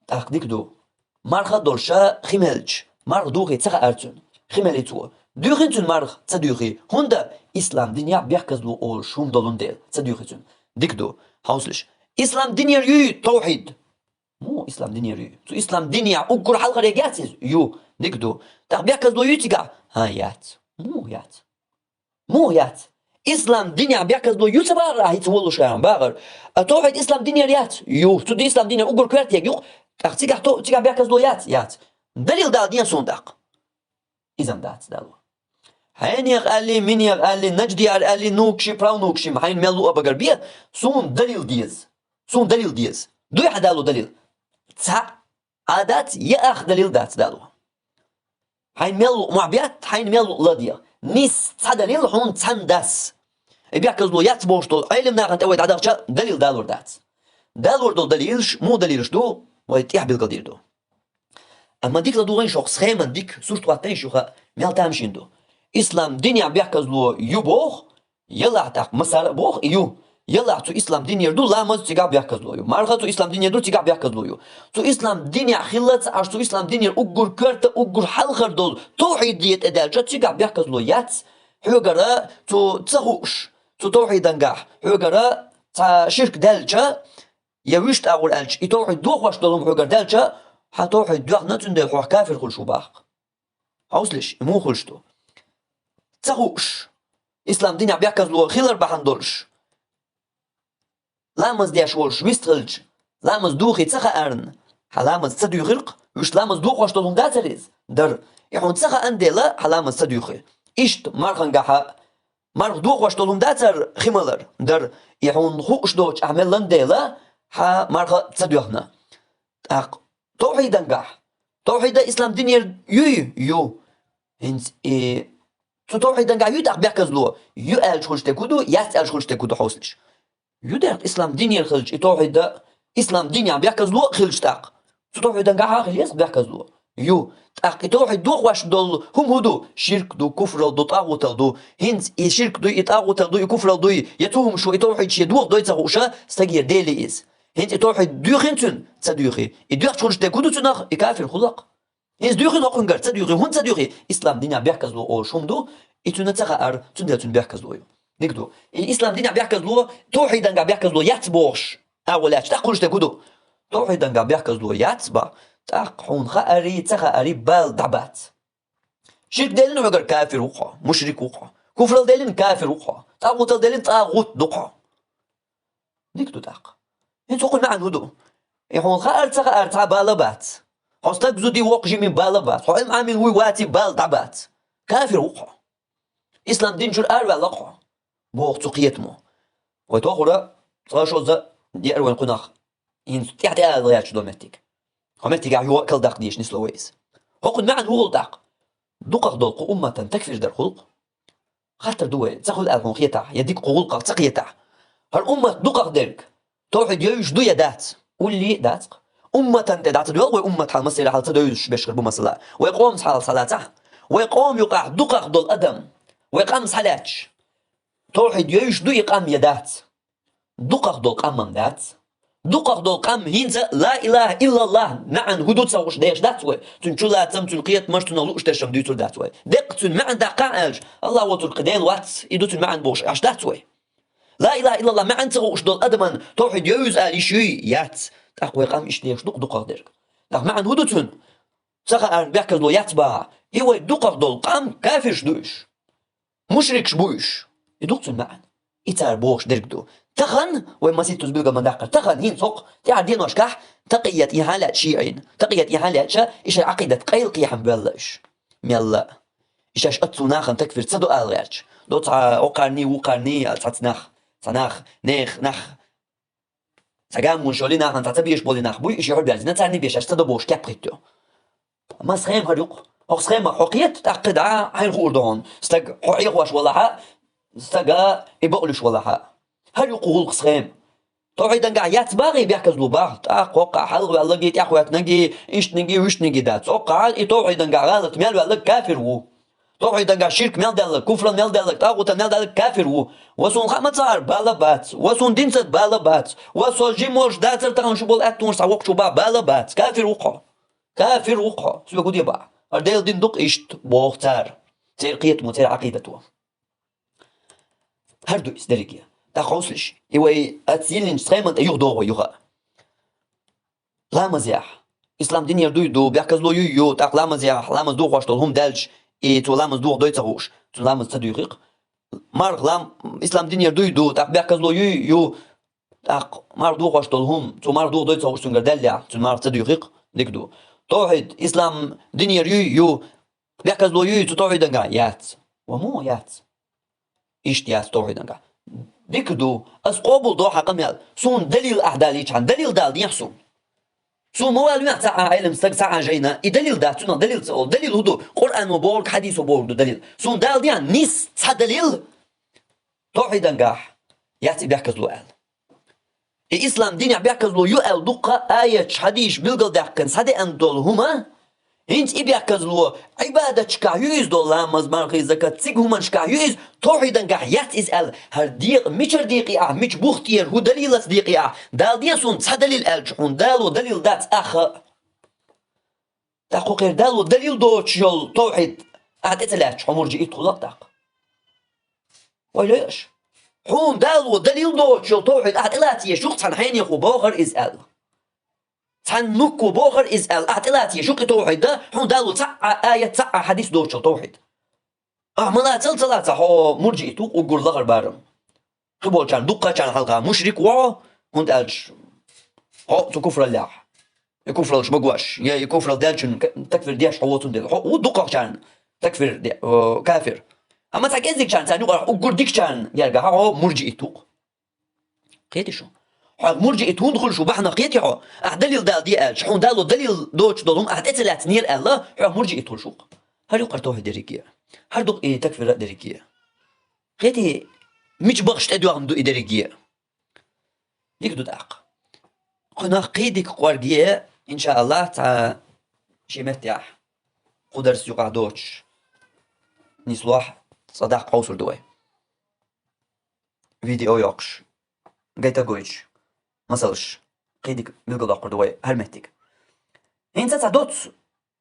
ТӀаккха дика ду. Марха а долуша хи мелча, марха духий ца хаьара цуьнан? Хи мели цо. Дуьйхина цуьнан марха? Ца дуьйхий. ХӀунда? Ислам динехь бехказло олуш хӀума долун дела. Ца дуьйхий цуьнан. Дика ду. Хьовсалаш. Ислам динера юй тавхьид? Муха ислам динера юй? Цу ислам динехь уггар хьалхара яц иза? Ю. Дика ду. ТӀаккха бехказло юй цигахь? ХӀан, яц. Муха яц? Муха яц? Ислам динехь бехказло ю ца бахара ахь хӀинца волуш, бахара. А тавхьид ислам динера яц? Ю. Цу ди-, ислам динера уггар коьрта ерг ю-кх. ТӀаккха цигахь то-, цигахь бехказло яц? Яц. Далил дала ден суна тӀаккха. Иза-м дац Дала. Хьенех аьллий, минех аьллий, наждиар аьллий, нукши, правнукши, хьайна мел луъа багар бе, суна далил деза. Суна далил деза. Дуй хьан Дала далил? Цхьаъ а дац, я ах далил дац Дала. Хьайна мел луъ мохь бетта, хьайна мел луъ ладегӀа. Нисса цхьа далил хьуна цхьанна дац. И бехказло яц бохуш долу Ӏелам нахана тӀе вай дӀадахча, далил далор дац. Далор долу далилаш, муха далилаш ду, вай тӀехь билгалдийр ду. Амма дика ладугӀийша хӀокху схеман дика, сурт хӀоттайша юха, мел тамашийна ду. Ислам динехь бехказло ю боху, ялахь тӀаккха массара а боху и ю. Ялахь цу ислам динера ду ламаз, цигахь бехказло ю. Марха цу ислам динера ду, цигахь бехказло ю. Цу ислам динехь хилла ца Ӏаш, цу ислам динера уггар коьрта, уггар хьалхара долу тавхьиде тӀедаьлча, цигахь бехказло яц. Хьоьгара цу ца хууш, цу тавхьидангахь хьоьгара цхьа ширк даьлча, я вуьшта агӀор аьлча, и тавхьид дохош долу хӀума хьоьгара даьлча, хьан тавхьид доьхна, цундела хьо кафир хуьлуш ву боху. Хьовсалаш, и муха хуьлуш ду? Ца хууш, ислам динехь бехказло хилар бахьана долуш, ламаз деш волуш вистхилча, ламаз духий ца хаарна, хьан ламаз ца дуьйхира-кх, вуьшта ламаз дохош долу хӀума дацара иза? Дара. И хьуна ца хаан дела, хьан ламаз ца дуьйхи. Иштта мархангахьа, марха дохош долу хӀума дацара хи малар? Дара. И хьуна хууш доцуш ахь меллан дела, хьа марха ца доьхна. ТӀаккха тавхьидангахь. Тавхьида ислам динера юй? Ю. ХӀинца и цу тавхьидангахь юй тӀаккха бехказло? Ю аьлча хуьлуш дерг хӀун ду, яц аьлча хуьлуш дерг хӀун ду хьовсалаш? Ю дерг ислам динера хилча, и тавхьида ислам динехь бехказло а хилча тӀаккха. Цу тавхьидангахь а хила еза бехказло? Ю. ТӀаккха и тавхьид дохош долу хӀума хӀун ду? Ширк ду, куфрал ду, тӀагӀутал ду. ХӀинца и ширк дуй, и тӀагӀутал дуй, и куфрал дуй, я цу хӀумашо и тавхьид шен доха дой ца хууш, стагера дели иза. ХӀинца и тавхьид дуьйхина цуьнан? Ца дуьйхи. И дуьхча хуьлуш дерг хӀун ду цунах? И кафир хуьлу-кх. ХӀинца дуьйхина хӀокхунгара, ца дуьйхи. ХӀунда ца дуьйхи? Ислам динехь бехказло олуш хӀума ду, и цуьнан ца хаар, цундела цуьнан бехказло ю. Дика ду. И ислам динехь бехказло, тавхьидангахь бехказло яц бохуш, агӀо лаьтташ тӀаккха хуьлуш дерг хӀун ду? Тавхьидангахь бехказло яц бах, тӀаккха хьуна хаарий, ца хаарий бала дӀабац. Ширк деллина хьоьгара, кафир ву-кх хьо, мушрик ву-кх хьо. Куфрал деллина, кафир ву-кх хьо. ТӀагӀутал деллина, тӀагӀут ду-кх хьо. Дика ду тӀаккха. ХӀинца хӀокхуьнан маьӀна хӀун ду? И хьуна хаар, ца хаар цхьа бала бац. Хьо стаг зудий, воккха жимий бала бац. Хьо Ӏилма Ӏамийна вуй, ваций бала дӀабац. Кафир ву-кх хьо. Ислам дин чуьра араваьлла-кх хьо, боху цу кхетамо. Вай тохара цкъа-шозза деара вайн кхунах хӀинца тӀаьхьа-тӀаьхьа ала гӀерташ долу меттиг. Хьо меттигехь юха а каладаккха дезаш нисло вай иза. ХӀокхуьнан маьӀна хӀун хуьлу тӀаккха? Дукхах долу кху умматан такфир дар хуьлу-кх. Хаттар ду вай, ца хуьлу аьлла хьуна хетахь, я дика кху гӀуллакхах ца хетахь? ХӀара уммат дукхах дерг тавхьид йовзуш ду я дац? Уллий а дац-кх. Умматан тӀе дӀа ца доьлху вай, уммат хьал массеран хьал ца девзаш беш хир бу, масала. Вай къоман хьал схьалацахь, вай къома юкъахь дукхах долу адам, вай къам схьалаьцча, тавхьид йовзуш ду и къам я дац? Дукхах долу къам-м дац. Дукхах долу къам хӀинца ла илахӀа иллаллахӀ маьӀна хӀун ду ца хууш дехаш дац вай. Цуьнан чулацам, цуьнан кхетамаш, цунах лууш дерш-м дуьйцур дац вай. Деккъа цуьнан маьӀна даккхахьа аьлча, АллахӀ воцург кхин Дела вац, и ду цуьнан маьӀна бохуш Ӏаш дац вай. Ла илахӀа иллаллахӀ маьӀна ца хууш долу адаман тавхьид йовза ала йиш юй, яц? ТӀаккха вай къам иштта дехаш ду-кх дукхах дерг. ТӀаккха маьӀна хӀун ду цуьнан? Ца хаарна бехказло яц бахахь, и вай дукхах долу къам кафирш ду уьш. Мушрикаш бу уьш. И ду-кх цуьнан маьӀна. И цара бохуш дерг ду. Тахана, вай масийттаза билгал ма-даккхара, тахана хӀинца хӀокху тӀаьхьара деношкахь такъият и хьан лаьа шиӀийн, такъият и хьан лаьа, и шайн Ӏакъидат къайла кхехьам боьлла уьш. Мелла а. И шаьш оццул нахана такфир ца до ала гӀерташ. До цхьа оккхарний, вукхарний, цхьацца нах, цхьа нах, нехан нах. Цхьа гаммуш йолий, нахана цхьа ца безаш болий нах буй, и ши хьур баьрзина, царний бешаш ца до бохуш кеп хӀиттайо. Ма схема хӀара ю-кх. ХӀокху схемах хьо кхета, тӀаккха да хьайна хуур ду хьуна. Стаг хьо Ӏехош валахьа, стага и бакъ луьш валахьа. ХӀара ю-кх гӀуллакх, схема. Тавхьидангахь яц бахий бехказло? Бах, тӀаккха хӀоккхахь хьалхаваьлларгий, тӀаьхьахӀоьттинаргий, иштанигий, вуьштанигий дац. ХӀоккхахь и тавхьидангахь гӀалат мел ваьлларг кафир ву. Тавхьидангахь ширк мел даьлларг, куфрал мел даьлларг, тӀагӀутал мел даьлларг кафир ву. Ва суна хаа ма ца Ӏара бала бац, ва суна динца бала бац, ва со жима волуш дацара тахана шу болу аьттонаш цхьа воккхачо бахь, бала бац, кафир ву-кх хьо. Кафир ву-кх хьо. Соьга хӀун де бахь? ХӀара Делан дин ду-кх иштта боху цара. Церан кхетамо, церан Ӏакъидато. ХӀара ду иза дерриге. ТӀаккха хьовсалаш, и вай аца йиллинчу схеман тӀе юхадогӀу вай юха а. Ламазехь. Ислам динера дуй ду, бехказло юй ю, тӀаккха ламазехь, ламаз дохош долу хӀума даьлча, и цо ламаз доха дой ца хууш, цуьнан ламаз ца дуьйхи-кх. Марха лам-, ислам динера дуй ду, тӀаккха бехказло юй ю, тӀаккха марха дохош долу хӀума, цо марха доха дой ца хууш цуьнгара даьллехь, цуьнан марха ца дуьйхи-кх, дика ду. Тавхьид, ислам динера юй ю, бехказло юй цу тавхьидангахь? Яц. Ва муха яц? Иштта яц тавхьидангахь. Дика ду, ас къобал до хьан къамел. Суна далил ахь далийчхьана, далил дала дехьа суна. Суна ма валлехь цхьа а Ӏелам стаг, цхьа а жайна, и далил дац, цунах далил ца олу. Далил хӀун ду? Къуръано бохург, хьадисо бохург ду далил. Суна дала дехьа нис цхьа далил тавхьидангахь яц и бехказло аьлла. И ислам динехь бехказло ю аьлла дуккха а аяташ, хьадисаш билгалдаьккхина схьадеана долу хӀума, хӀинца и бехказло Ӏибадаташкахь ю иза, долу ламаз, мархий, закат, цига хӀуманашкахь ю иза, тавхьидангахь яц иза аьлла. ХӀара декъа мичара декъий ахь, мича бух тӀера, хӀун далилаца декъий ахь? Дала дехьа суна цхьа далил аьлча хьуна, дало далил дац аьлла. ТӀаккха кху кхеран дало далил доцуш йолу тавхьид ахь тӀе ца лаьтташ, хьо мурджиит хуьлу-кх тӀаккха. Вай лоьш. Хьуна дало далил доцуш йолу тавхьид ахь тӀелаца езаш ю-кх, цхьана хьенехо бохура иза аьлла. Цхьана нукко бохура иза аьлла, ахь тӀелаца езаш ю-кх и тавхьид, хьуна дало цхьа а аят, цхьа а хьадис доцуш йолу тавхьид. Ахь ма лацал, ца лаца, хьо мурджиит ву-кх, уггар лахара барам. Кхиболчарна, дуккхачарна хьалха мушрик ву хьо, хӀунда аьлча хьо цу куфраллехь, и куфраллаш ма гуш, я и куфралла даьллачун такфир деш хьо воцун дела. Хьо ву дуккхачарна такфир де-, о, кафир. Амма цхьа кӀеззигчарна, царна юкъахь уггар дикачарна гергахь хьо мурджиит ву-кх. Кхетий шу? Хьо мурджиит хӀунда хуьлуш ву бахьанах кхетий хьо? Ахь далил дала де аьлча, хьуна дало далил доцуш долу хӀума ахь тӀе ца лаьцна нера аьлла, хьо мурджиит хуьлуш ву-кх. ХӀара юкъара тавхьид дерриге а. ХӀара дукъ и такфира а дерриге а. Кхетий, мича бахаш тӀедоьгӀна ду и дерриге а? Дика ду тӀаккха. Кху нах кхин дика кӀорге, иншааллахӀ, цхьа шен меттехь кху дарс юкъахь доцуш нислохь, цкъа даккха хьовсур ду вай. Видео йоккхуш, гайта гойтуш, масалш, кхин дика билгалдоккхур ду вай хӀара меттиг. ХӀинца цхьа доцца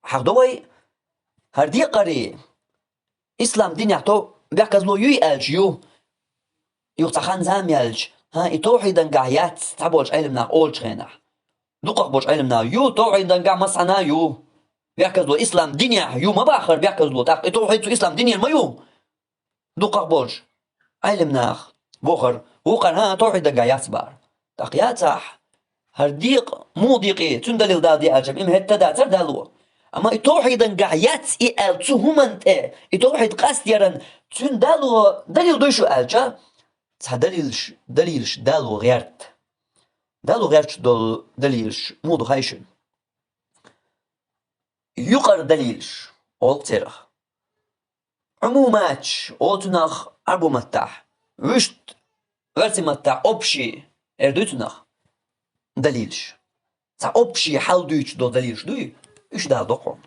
хьахдо вай, хӀара декъаре, ислам динехь тов бехказло юй аьлча ю. Юха цхьа хан-зама яьлча, хӀан, и тавхьидангахь яц цхьаболчу Ӏеламнаха олучу хенахь. Дукхах болчу Ӏеламнаха ю, тавхьидангахь массанхьа а ю. Бехказло ислам динехь ю ма бахара бехказло, тӀаккха и тавхьид цу ислам динера ма ю. Дукхах болчу Ӏеламнаха бохура, вукхара, хӀан, тавхьидангахь яц бахара. ТӀаккха яцахь, хӀара декъа, муха декъе, цуьнан далил дала де аьлча, и ма хӀетта а дацара дало. Амма и тавхьидангахь яц и аьлла цу хӀуманна тӀе, и тавхьид къастъяран цуьнан дало далил дуй шу аьлча, цхьа далилш, далилш дало гӀерта. Дало гӀерташ долу далилш муха ду хаий шуна? Юкъара далилш олу церах. Ӏумуматаш олу цунах Ӏарбойн маттахь, вуьшта оьрсийн маттахь общий эр дуй цунах далилш. Цхьа общий хьал дуьйцуш долу далилш дуй, уьш дала до хьуна.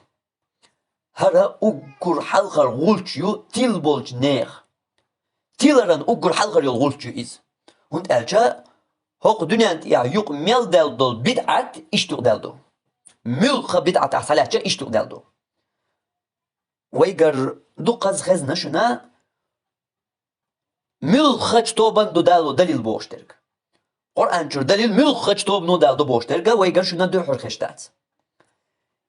ХӀара уггар хьалхара гӀулч ю тилла болчу нехан. Тиларан уггар хьалхара йолу гӀулч ю иза. ХӀунда аьлча хӀокху дуьнен тӀехь юкъа мел даьлла долу бидӀат иштта юкъа даьлла ду. Муьлхха бидӀат ахь схьалаьцча иштта юкъа даьлла ду. Вайгара дукхаза хезна шуна, муьлххачу тобанна ду дало далил бохуш дерг. Къуръан чуьра далил муьлххачу тобано дало ду бохуш дерг вайгара шуна дуьххьара хезаш дац.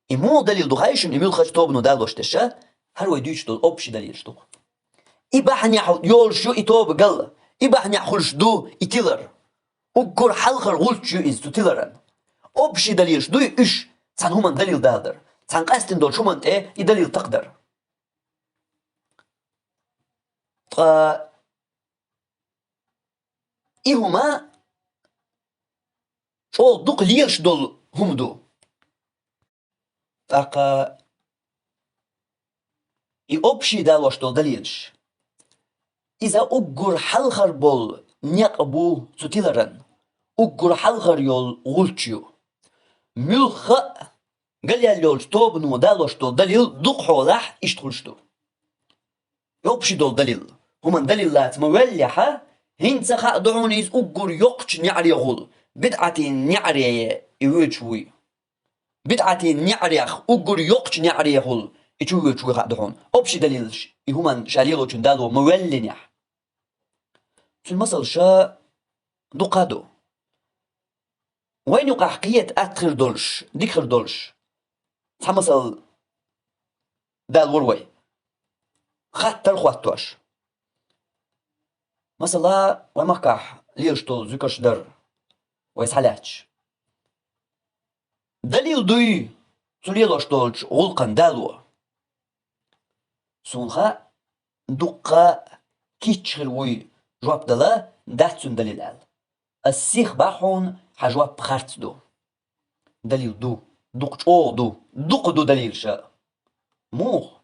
И муха далил ду хаий шуна, и муьлххачу тобано далош дерш, хӀара вай дуьйцуш долу общий далилш ду-кх. И бахьанехь йолуш ю и тоба гал, и бахьанехь хуьлуш ду и тилар. Уггар хьалхара гӀулч ю иза цу тиларан. Общий далилш дуй уьш, цхьана хӀуманна далил даладар, цхьана къаьстина долчу хӀуманна тӀе и далил такхадар. Ткъа и хӀума чӀогӀа дукха лелаш долу хӀума ду. ТӀаккха и общий далош долу далилаш, иза уггар хьалхара болу некъ бу цу тиларан, уггар хьалхара йолу гӀулч ю. Муьлхха а галъяьлла йолчу тобано далош долу далил дукхахьолахь иштта хуьлуш ду. Общий долу далил. ХӀуманна далил лаца ма ваьллехьа, хӀинца хаа ду хьуна иза уггар йоккхачу неӀарехула, бидӀатийн неӀаре и воьдуш вуй. БидӀатийн неӀарех уггар йоккхачу неӀарехула и чувоьдуш вуй хаа ду хьуна. Общий далилш и хӀуманна ша лелочун дало ма ваьллинехь. Цуьнан масалш дукха ду. Вайна юкъахь кхета атта хир долуш, дика хир долуш цхьа масал далора вай. Хаттар хӀоттош. Масала, вай махкахь лелаш долу зуькарш дара вай схьалаьцча. Далил дуй цу лелош долчу гӀуллакхан дало? Суна хаьа, дуккха кийча хир вуй жоп дала, дац цуьнан далил аьлла. Ас сиха боху хьуна, хьан жоп харц ду. Далил ду, дукха чӀогӀа ду, дукха ду далилш. Муха?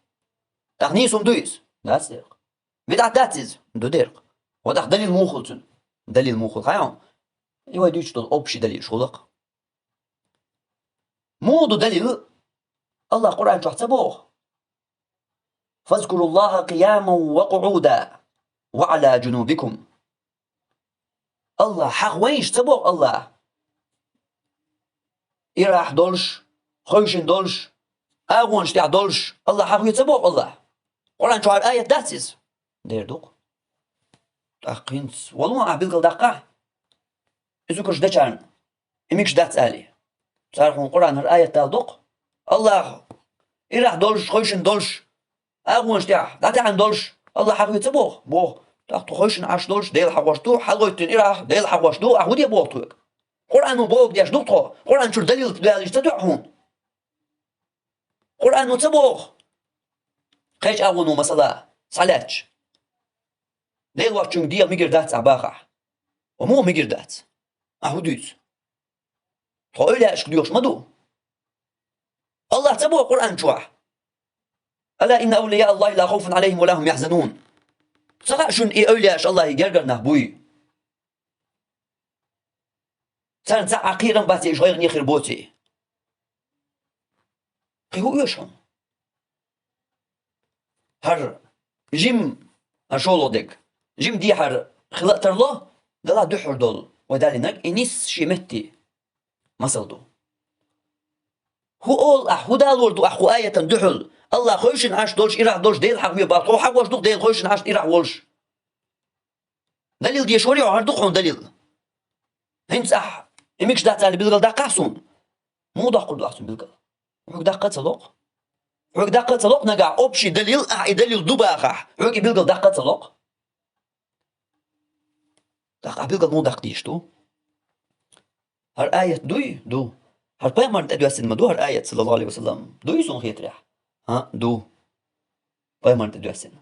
ТӀаккха нийса хӀума ду иза? Дац дерг. БидӀат дац иза? Ду дерг. Ва тӀаккха далил муха хуьлу цуьнан? Далил муха хуьлу хаьий хьуна? И вай дуьйцуш долу общий далилш гӀуллакх. Муха ду далил? АллахӀа Къуръан чохь ца боху: «Фазкуруллаха къияман ва къуӀудан ва Ӏала джунубикум». АллахӀ хьахавайша ца боху АллахӀа? Ирахь долуш, хевшина долуш, агӀонаш тӀехь долуш АллахӀ хьахаве ца боху АллахӀа? Къуръан чохь аят дац иза? Дера ду-кх. ТӀаккха хӀинца валлахӀи ахь билгалдаккхахь, и зуькарш дечарна и мегаш дац алий. Цара хьуна Къуръан хӀара аят дала доккху. АллахӀа ирахь долуш, хевшина долуш, агӀонаш тӀехь дӀатаьӀна долуш АллахӀ хьахаве ца боху? Боху. ТӀаккха тхо хевшина Ӏаш долуш Дела хьахош ду, хьалагӀоьттина ирахь Дела хьахош ду, ахь хӀун де боху тхоьга? Къуръано бохург деш ду-кх тхо, Къуръан чуьра далил далийша ца тоьу хьуна? Къуръано ца боху? Кхечу агӀоно масала схьалаьцча, Дела воцчуьнга дегӀан мегар дац ахь бахахь. Ва муха мегар дац? Ахьа хӀун дуьйцу? Тхо эвлаяашка доьхуш ма ду. АллахӀа ца боху Къуръан чохь: «Ала инна авлия Аллахи ла хавфун алейхим ва ла хум яхзанун». Ца хаьа шуна и эвлаяаш АллахӀан гергара нах буй? Царна цхьа а кхерам бац, уьш гӀайгӀане хир боций? Кхин хӀун оьшу хьуна? ХӀара жима, хӀара шолгӀа дерг, жима дехьар хила а тарло, делахь дуьххьара долу вай далийнарг, и нисса шен метте масал ду. ХӀун олу ахь, хӀун далор ду ахь кху аятан дуьхьал? АллахӀ хевшина Ӏаш долуш, ирахь долуш, Дела хьахаве боху, тхо хьахош ду-кх Дела хевшина Ӏаш, ирахь волуш. Далил дешор ю, хӀара ду-кх хьуна далил. ХӀинца ахь и мегаш дац аьлла билгал даккхахьа суна, муха доккхур ду ахь цуьнан билгал? Хьоьга даккха а ца ло-кх. Хьоьга даккха а ца ло-кх нагахь общий далил, ахь и далил ду бахахь, хьоьга и билгал даккха а ца ло-кх. ТӀаккха ахь билгал муха даккха дезаш ду? ХӀара аят дуй? Ду. ХӀара пайхамарна тӀедоьссина ма ду хӀара аят, саллаллаху алейхи ва саллам? Дуй суна хетарехь? ХӀаъ, ду. Пайхамарна тӀедоьссина.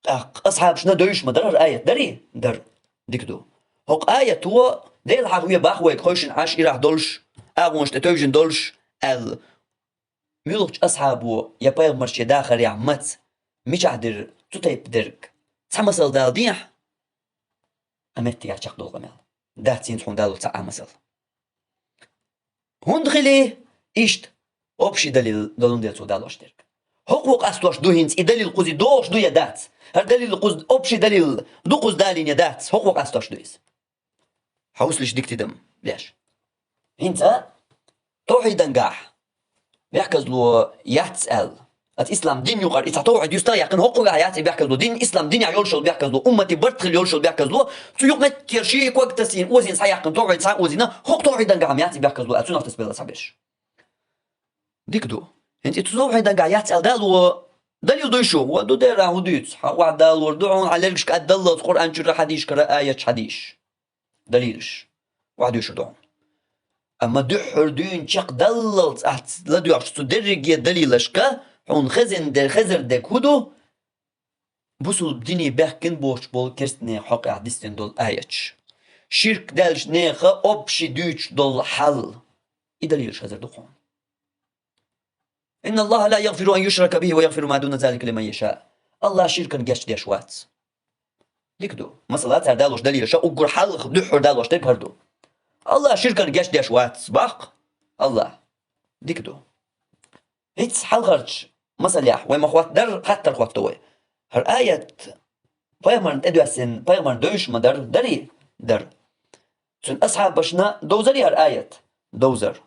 ТӀаккха асхьабашна девзаш ма дара хӀара аят, дарий? Дара. Дика ду. ХӀокху аято Дела хьахаве боху вайга хевшина Ӏаш, ирахь долуш, агӀонаш тӀе тевжина долуш аьлла. Муьлхачу асхьабо я пайхамар шен дахарехь маца, мичахь дира цу тайпа дерг? Цхьа масал дала дехьа, а меттигехь чекхдолу къамел. Дац хӀинца хьуна далош цхьа а масал. ХӀунда хили иштта? Общий далил долун дела цо далош дерг. ХӀокхо къастош ду хӀинца и далил кхузий догӀуш ду я дац? ХӀара далил кхуза, общий далил ду кхуза далийна я дац? ХӀокхо къастош ду иза. Хьовсалаш дика тидам беш. ХӀинца тавхьидангахь бехказло яц аьлла, аса ислам дин юкъара и цхьа тавхьид юьстах а яьккхина, хӀокхугахь яц и бехказло, дин, ислам динехь йолуш йолу бехказло, умматан барт хила йолуш йолу бехказло, цу юкъаметтигера ши ког тасийна, озийна схьаяьккхина, тавхьид схьа а озийна, хӀокху тавхьидангахь-м яц и бехказло аьлла, цунах тасбелла схьаберш. Дика ду. ХӀинца и цу тавхьидангахь яц аьлла дало, далил дуй шу? Ва ду дера, хӀун дуьйцу? Хьан охьадалор ду хьуна, хьан лергашка кӀаддаллалц Къуръан чуьра хьадисаш кара, аяташ хьадисаш. Далилаш охьадуьйшур ду хьуна. Амма дуьххьара дуьйна чекхдаллалц ахь ладоьгӀуш цу дерриге далилашка хьуна хезна дер, хезар дерг хӀун ду? Бусулба дине баьхкина боцуш болу керстанех хьокъехь дисина долу аяташ. Ширк даьллачу нехан общий дуьйцуш долу хьал. И далилаш хезар ду хьуна. «Инна Аллаха ла ягфиру ан юшрака бихи ва ягфиру ма дуна залика лиман яша». АллахӀ ширкан гечдеш вац. Дика ду. Масала, цара далош далилаша уггар хьалха дуьххьара далош дерг хӀара ду. АллахӀ ширкан гечдеш вац, баккха? АллахӀ. Дика ду. ХӀинца хьалхарчу масалехь вай ма хӀоттадара, хаттар хӀотто вай. ХӀара аят пайхамарна тӀедоьссина, пайхамарна девзаш ма дара, дарий? Дара. Цуьнан асхьабашна довзарий хӀара аят? Довзар.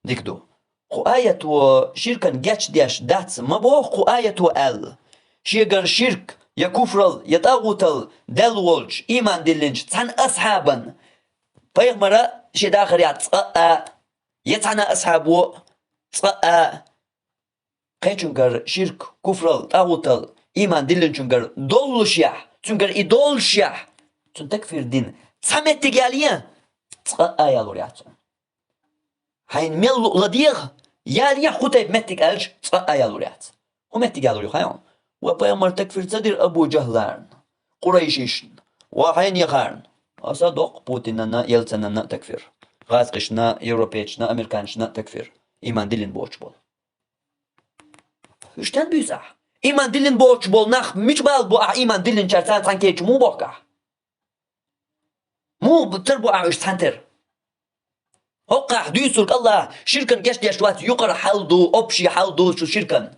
Дика ду. Кху аято ширкан гечдеш дац ма боху кху аято аьлла. Шегара ширк, я куфрал, я тӀагӀутал даьлла волчу, ийман диллинчу цхьана асхьабан, пайхамара шен дахарехь цкъа а, я цхьана асхьабо цкъа а, кхечуьнгара ширк, куфрал, тӀагӀутал ийман диллинчуьнгара доллушехь, цуьнгара и доллушехь, цунна такфир дина цхьа меттиг ялае, цкъа а ялур яц хьуна. Хьайна мел луъ ладегӀа, ялехь кху тайпа меттиг аьлча, цкъа а ялур яц. ХӀун меттиг ялур ю хаьий хьуна? Ва пайхамар такфир ца дира Абу Жахларна, къурайшишна, ва хьайна яхарна. Аса доккху Путинана, Ельцинана а такфир. ГӀазкхишна, европейчна, американчна а такфир. Ийман диллина боцуш болу. Уьш стенна буьйцу ахь? Ийман диллина боцуш болу нах мича бала бу ахь, ийман диллинчара царна цхьаьна кеча муха бохку ахь? Муха бу-, тера бу ахь уьш цхьаьна тера? ХӀокхахь дуьйцург АллахӀ ширкан гечдеш вац, юкъара хьал ду, общий хьал ду цу ширкан.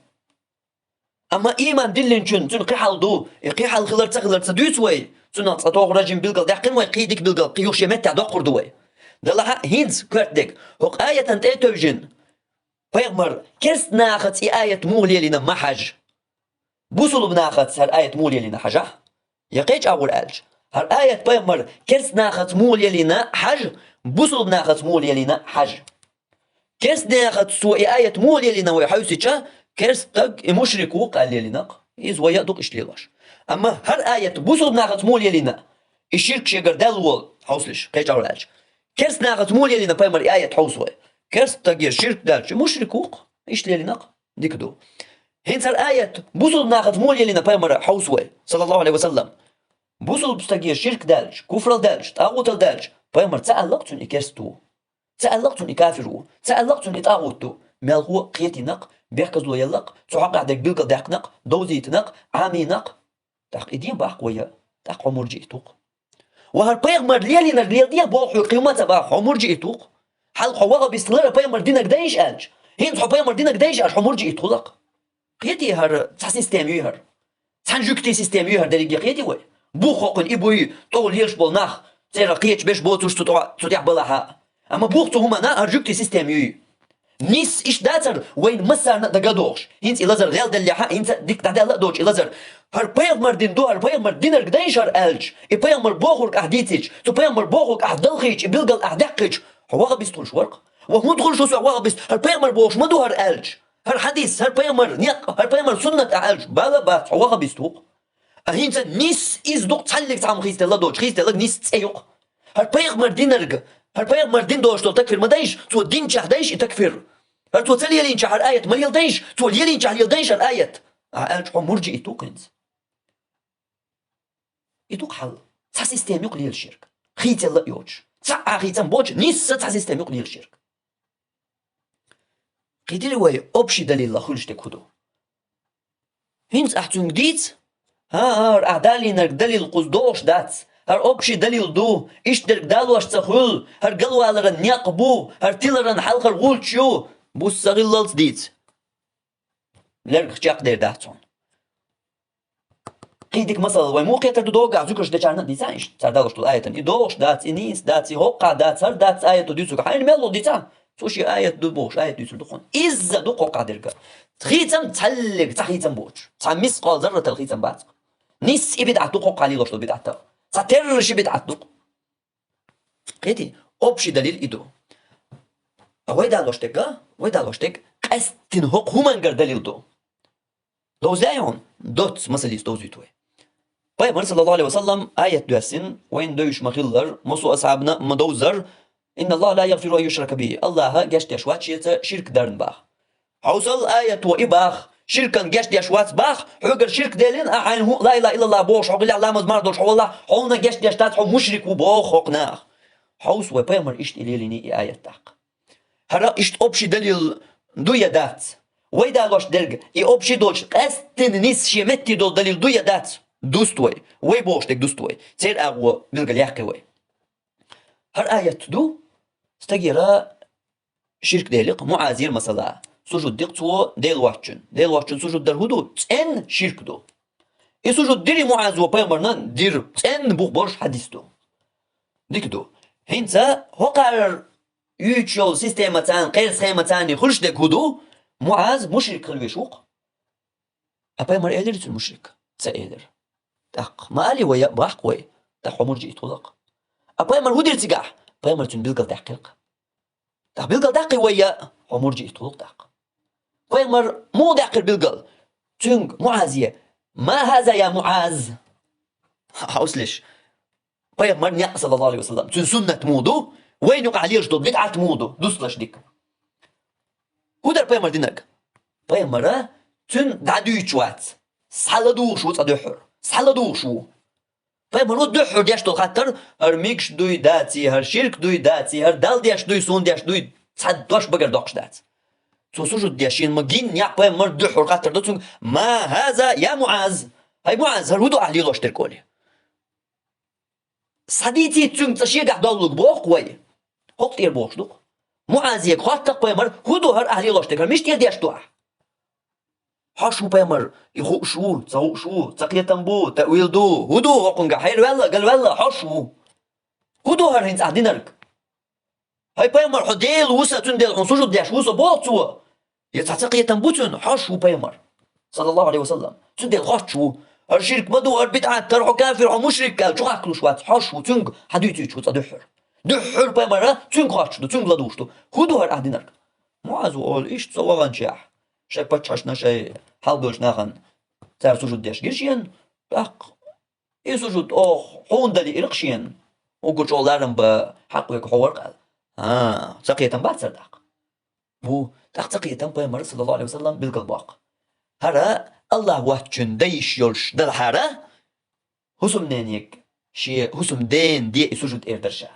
Амма ийман диллинчун цуьнан кхин хьал ду, и кхин хьал хилар ца хилар ца дуьйцу вай, цунах цкъа тоху режим билгал даьккхина вай, кхин дика билгал, кхин юха шен меттехь доккхур ду вай. Делахь а хӀинца коьртаниг, хӀокху аятан тӀе а тевжина, пайхамар керст нахаца и аят муха лелийна ма хьажа. Бусулба нахаца хӀара аят муха лелийна хьажахь, я кхечу агӀор аьлча, хӀара аят пайхамар керст нахаца муха лелийна хьажа, бусулба нахаца муха лелийна хьажа. Керст нахаца цо и аят муха лелийна вай хьовсича, керст стаг и мушрик ву-кх аьлла лелийна-кх. Иза вай а ду-кх иштта лелош. Амма хӀара аят бусулба нахаца муха лелийна, и ширк шегара даьлла волу, хьовсалаш, кхечу агӀор аьлча. Керст нахаца муха лелийна пайхамар и аят хьовсу вай? Керст стаге ширк даьлча, мушрик ву-кх, иштта лелийна-кх. Дика ду. ХӀинца хӀара аят бусулба нахаца муха лелийна пайхамара хьовсу вай, саллаллаху алейхи ва саллам? Бусулба стаге ширк даьлча, куфрал даьлча, тӀагӀутал даьлча, Пайхамар ца аьлла-кх цунна и керста ву. Ца аьлла-кх цунна и кафир ву. Ца аьлла-кх цунна и тӀагӀут ву. Мел хӀу кхетийна-кх, бехказло елла-кх, цу хьокъехь дерг билгалдаьккхина-кх, довзийтина-кх, Ӏамийна-кх. ТӀаккха и ден баккха вай, тӀаккха хьо мурджиит ву-кх. Ва хӀара пайхамар лелийнарг леладе боху хьоьга кхин хӀума ца боху, хьо мурджиит ву-кх. Хьалха хьо ваххабист хилар а пайхамар динарг дайша аьлча, хӀинца хьо пайхамар динарг дайша аьлча, хьо мурджиит хула-кх. Кхетий хӀара цхьа система юй хӀара? Цхьана жуьгтийн система юй хӀара дерриге, кхетий вай? Бух хӀокхуьнан и буй, тӀо лелаш болу нах, церан кхеташ берш боцурш цу тӀо-, цу тӀехь балахь а. Амма бух цу хӀуманна хӀара жуьгтийн система юй. Нийса иштта дацара вайна массарна а дага а догӀуш. ХӀинца и лазар гӀелделлехь а, хӀинца дика дӀадаьлла а доцуш и лазар. ХӀара пайхамар дин ду, хӀара пайхамар динарг дайша хӀара аьлча, и пайхамар бохург ахь дийцича, цу пайхамар бохург ахь далхийча, и билгал ахь даьккхича, хьо ваххабист хуьлуш вара-кх. Ва хӀунда хуьлуш ву со ваххабист? ХӀара пайхамар бохуш ма ду хӀара аьлча. ХӀара хьадис, хӀара пайхамар некъ, хӀара пайхамар суннат ахь аьлча, бала а бац, хьо ваххабист ву-кх. А хӀинца нийса иза ду-кх цхьаллиг цхьамма хийцаделла доцуш, хийцаделларг нийса цӀе ю-кх. ХӀара пайхамар динарг, хӀара пайхамар дин долуш долу такфир ма дайша, цо динчохь дайша и такфир. ХӀара цо ца лелийначохь хӀара аят ма леладайша, цо лелийначохь леладайша хӀара аят. Ахь аьлча, хьо мурджиит ву-кх хӀинца. И ду-кх хьал. Цхьа система ю-кх лелаш ерг. Хийцаделла а йоцуш. Цхьа а хийцам боцуш, нийса цхьа система ю-кх лелаш ерг. Кхетий вай, общий далилах хуьлуш дерг хӀун ду? ХӀинца ахь цуьнга дийца, хӀан-хӀа, хӀара ахь далийнарг далил кхуза догӀуш дац, хӀара общий далил ду, иштта дерг далош ца хуьлу, хӀара галваларан некъ бу, хӀара тиларан хьалхара гӀулч ю, буса ца хиллалц дийца. Лергах чекхдер дац хьуна. Кхин дика масал вай муха кхетар ду догахь, зуькарш дечарна а дийцахьа иштта, цара далош долу аятан. И догӀуш дац, и нийса дац, и хӀокхахь дац, хӀара дац аяту дуьйцург. Хьайна мел ло дийцахьа, цо шен аят ду бохуш, аят дуьйцур ду хьуна. Изза ду хӀокхахь дерг. Хийцам цхьаллиг, цхьа хийцам боцуш. Цхьа мискъал зарратал хийцам бац-кх. Нийса и бидӀат ду хӀокхахь лелош долу бидӀатал. Цхьа терра ши бидӀат ду-кх. Кхетий, общий далил и ду. А вай далош дерг, вай далош дерг, къаьсттина хӀокху хӀумангара далил ду. Довзлай хьуна? Доцца масаллица довзуьйту вай. Пайхамар, саллаллаху алейхи ва саллам, аят доьссина, вайна девзаш ма-хиллара, массо а асхьабна а ма-довзара: «Инна Аллаха ла ягфиру ан юшрака бихи». Аллаха гечдеш вац шеца ширк дарна баха. Хьовсал, аято и баха, ширкан гечдеш вац баха, хьоьгара ширк деллина, ахь хьайна хӀуъа ла илаха иллаллах бохуш, хьо гӀиллехь ламаз-марха долуш хьо валахь, хьуна гечдеш дац, хьо мушрик ву боху хӀокху наха. Хьовса вай, пайхамар иштта и лелийний и аят тӀаккха. ХӀара иштта общий далил ду я дац? Вай далош дерг, и общий долчу къаьсттина нийса шен метте долу далил ду я дац? Дуста вай. Вай бохуш дерг дуста вай. Церан агӀо билгал яккхи вай. ХӀара аят ду, стагера ширк делира-кх, МуӀазера масала, сужуд дира-кх цо Дела воцчунна. Дела воцчунна сужуд дар хӀун ду? ЦӀена ширк ду. И сужуд дира-кх МуӀаза пайхамарна, дира, цӀена бух болуш хьадис ду. Дика ду. ХӀинца хӀокхара юьйцуш йолу системаца, кхеран схемаца хуьлуш дерг хӀун ду? МуӀаз мушрик хила веш ву-кх. А пайхамар элира цуьнан мушрик? Ца элира. ТӀаккха ма алий вай, баккха вай, тӀаккха хьо мурджиит хула-кх. А пайхамар хӀун дира цигахь? Пайхамар цуьнан билгал даьккхира-кх. ТӀаккха билгал даккхий вай, хьо мурджиит хула-кх тӀаккха. Пайхамар муха даьккхира билгал? Цуьнга МуӀазе: «Ма хаза, я МуӀаз?» Хьовсалаш. Пайхамар некъ, саллаллаху алейхи ва саллам, цуьнан суннат муха ду, вайна юкъахь лелаш долу бидӀат муха ду, дусталаш дика. ХӀун дара пайхамар динарг? Пайхамара цуьнан дӀадуьйцуш вац. СхьаладугӀуш ву цкъа дуьххьара. СхьаладугӀуш ву. Пайхамаро дуьххьара деш долу хаттар: «ХӀара мегаш дуй, даций, хӀара ширк дуй, даций, хӀара Далла деш дуй, суна деш дуй?» Цхьа дош багара доккхуш дац. Цо сужуд деш, шена ма гиннехь, пайхамар дуьххьара хаттар до цуьнга: «Ма хаза, я МуӀаз?» «ХӀай МуӀаз, хӀара хӀун ду ахь лелош дерг?» олий. Схьадийцийта цуьнга цкъа шегахь доллург боху-кх вай. ХӀокху тӀера бохуш ду-кх. МуӀазега хотту-кх пайхамар: «ХӀун ду хӀара ахь лелош дерг? ХӀара мишта тӀера деш ду ахь?» Хьош ву пайхамар, и хууш ву, ца хууш ву, ца кхетам бу, таъвил ду, хӀун ду хӀокхуьнга, хьерваьлла, галваьлла, хьош ву. ХӀун ду хӀара хӀинца ахь динарг? «ХӀай пайхамар, хьо Дела ву сан, цундела хьуна сужуд деш ву со», боху цо. Я цхьа ца кхетам бу цуьнан, хьош ву пайхамар, саллаллаху алейхи ва саллам. Цундела хоттуш ву. ХӀара ширк ма ду, хӀара бидӀат, хӀара хьо кафир, хьо мушрик аьлла, чу хахкалуш вац, хьош ву, цуьнга хьадуьйцуьйтуш ву цкъа дуьххьара. Дуьххьара пайхамара цуьнга хоттуш ду, цуьнга ладугӀуш ду. ХӀун ду хӀара ахь динарг? МуӀаз ву олу, иштта со ваханчехь, шайн паччахьашна, шайн хьалхабевллачу нахана цара сужуд деш гира шена, тӀаккха и сужуд оха хьуна дан лиира-кх шена, уггар чӀогӀа ларам бан хьакъ верг хьо вара-кх аьлла. ХӀан, ца кхетам бац хӀара тӀаккха? Бу, тӀаккха ца кхетам пайхамара, саллаллаху алейхи ва саллам, билгалбоккху. ХӀара Аллах воцчун дан йиш йолуш далахьара, хӀусамнениг шен хӀусамдена де и сужуд эр дара ша.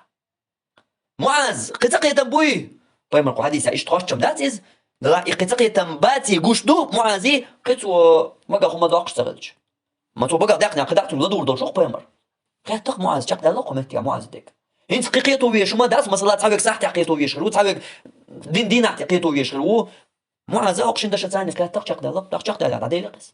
МуӀаз, кхин ца кхетам буй? Пайхамар кху хьадисехь иштта хоттуш-м дац иза. Делахь и кхин ца кхетам баций гуш ду МуӀазе, кхин цо багахь хӀума доккхуш ца хилча. Ма цо багахь даьккхинехь кхидӀа цуьнга ладугӀур долуш ву-кх пайхамар. Хеттах МуӀаз, чекхдаллалц кху меттигехь МуӀазан дерг. ХӀинца кхин кхето везаш хӀума дац, масала, цхьа верг сахьтехь кхето везаш хир ву, цхьа верг дин дийнахь кхето везаш хир ву. МуӀаза хӀокху шина дашаца царниг хеттах чекхдаллалц, тӀаккха чекхдаллехь дӀаделира иза.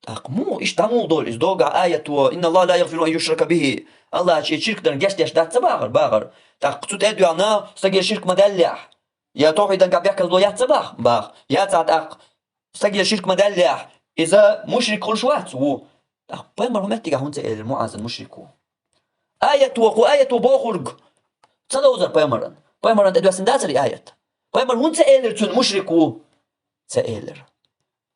ТӀаккха муха иштта дӀа муха долу иза догахь аят ву: «Инна Аллаха ла ягъфиру ан юшрака бихи». Аллахьче ширк дан гечдеш дац ца бахара, бахара. ТӀаккха цу тӀе а доьгӀна, стаге ширк ма даьллехь, я тавхьидан гахь бехказло яц ца баха, баха. Яцахь тӀаккха стаге ширк ма даьллехь, иза мушрик хуьлуш вац, ву. ТӀаккха пайхамар хӀун меттигехь хӀунда ца элира МуӀазан мушрик ву? Аят ву, кху аят ву бохург ца ловзара пайхамаран. Пайхамаран тӀедоьссина дацара и аят? Пайхамар хӀунда ца элира цуьнан мушрик ву? Ца элира.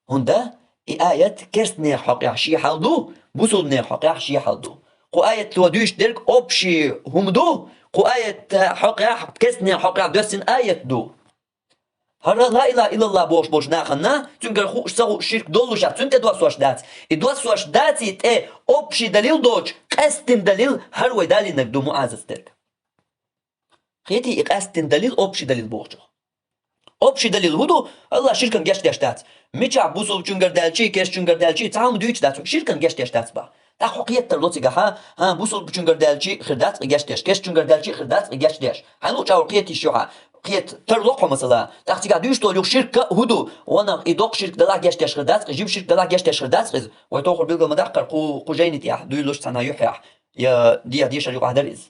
ХӀунда и аят керстанех хьокъехь шен хьал ду, бусулбанех хьокъехь шен хьал ду. Кху аят ву дуьйцуш дерг общий хӀума ду, кху аят хьокъехь, керстанех хьокъехь доьссина аят ду. ХӀара ла илаха иллаллах бохуш болчу нахана, цуьнгара хууш ца хууш ширк доллушехь, цуьнан тӀедоссош дац. И доссош даций тӀе общий далил доцуш, къаьсттина далил хӀара вай далийнарг ду МуӀазаца дерг. Кхетий, и къаьсттина далил, общий далил бохучух. Общий далил хӀун ду? Аллах ширкан гечдеш дац. Мичахь бусулбачуьнгара даьлчий, керстачуьнгара даьлчий, цхьа хӀума дуьйцуш дац, ширкан гечдеш дац бах. ТӀаккха хьо кхетар ло цигахь, хӀан, бусулбачуьнгара даьлчий хир дац и гечдеш, керстачуьнгара даьлчий хир дац и гечдеш. Хьайн луъучу агӀор кхетийша ю хьан, кхета тарло-кх хьо масала. ТӀаккха цигахь дуьйцуш долу юха ширк хӀун ду? Ванах и доккха ширк далахь гечдеш хир дац, и жима ширк далахь гечдеш хир дац иза. Вай тохур билгал ма даккхара, кху, кху жайни тӀехь дуьйлалуш цхьана юьххьехь, я дехьа дешар юкъахь дара иза.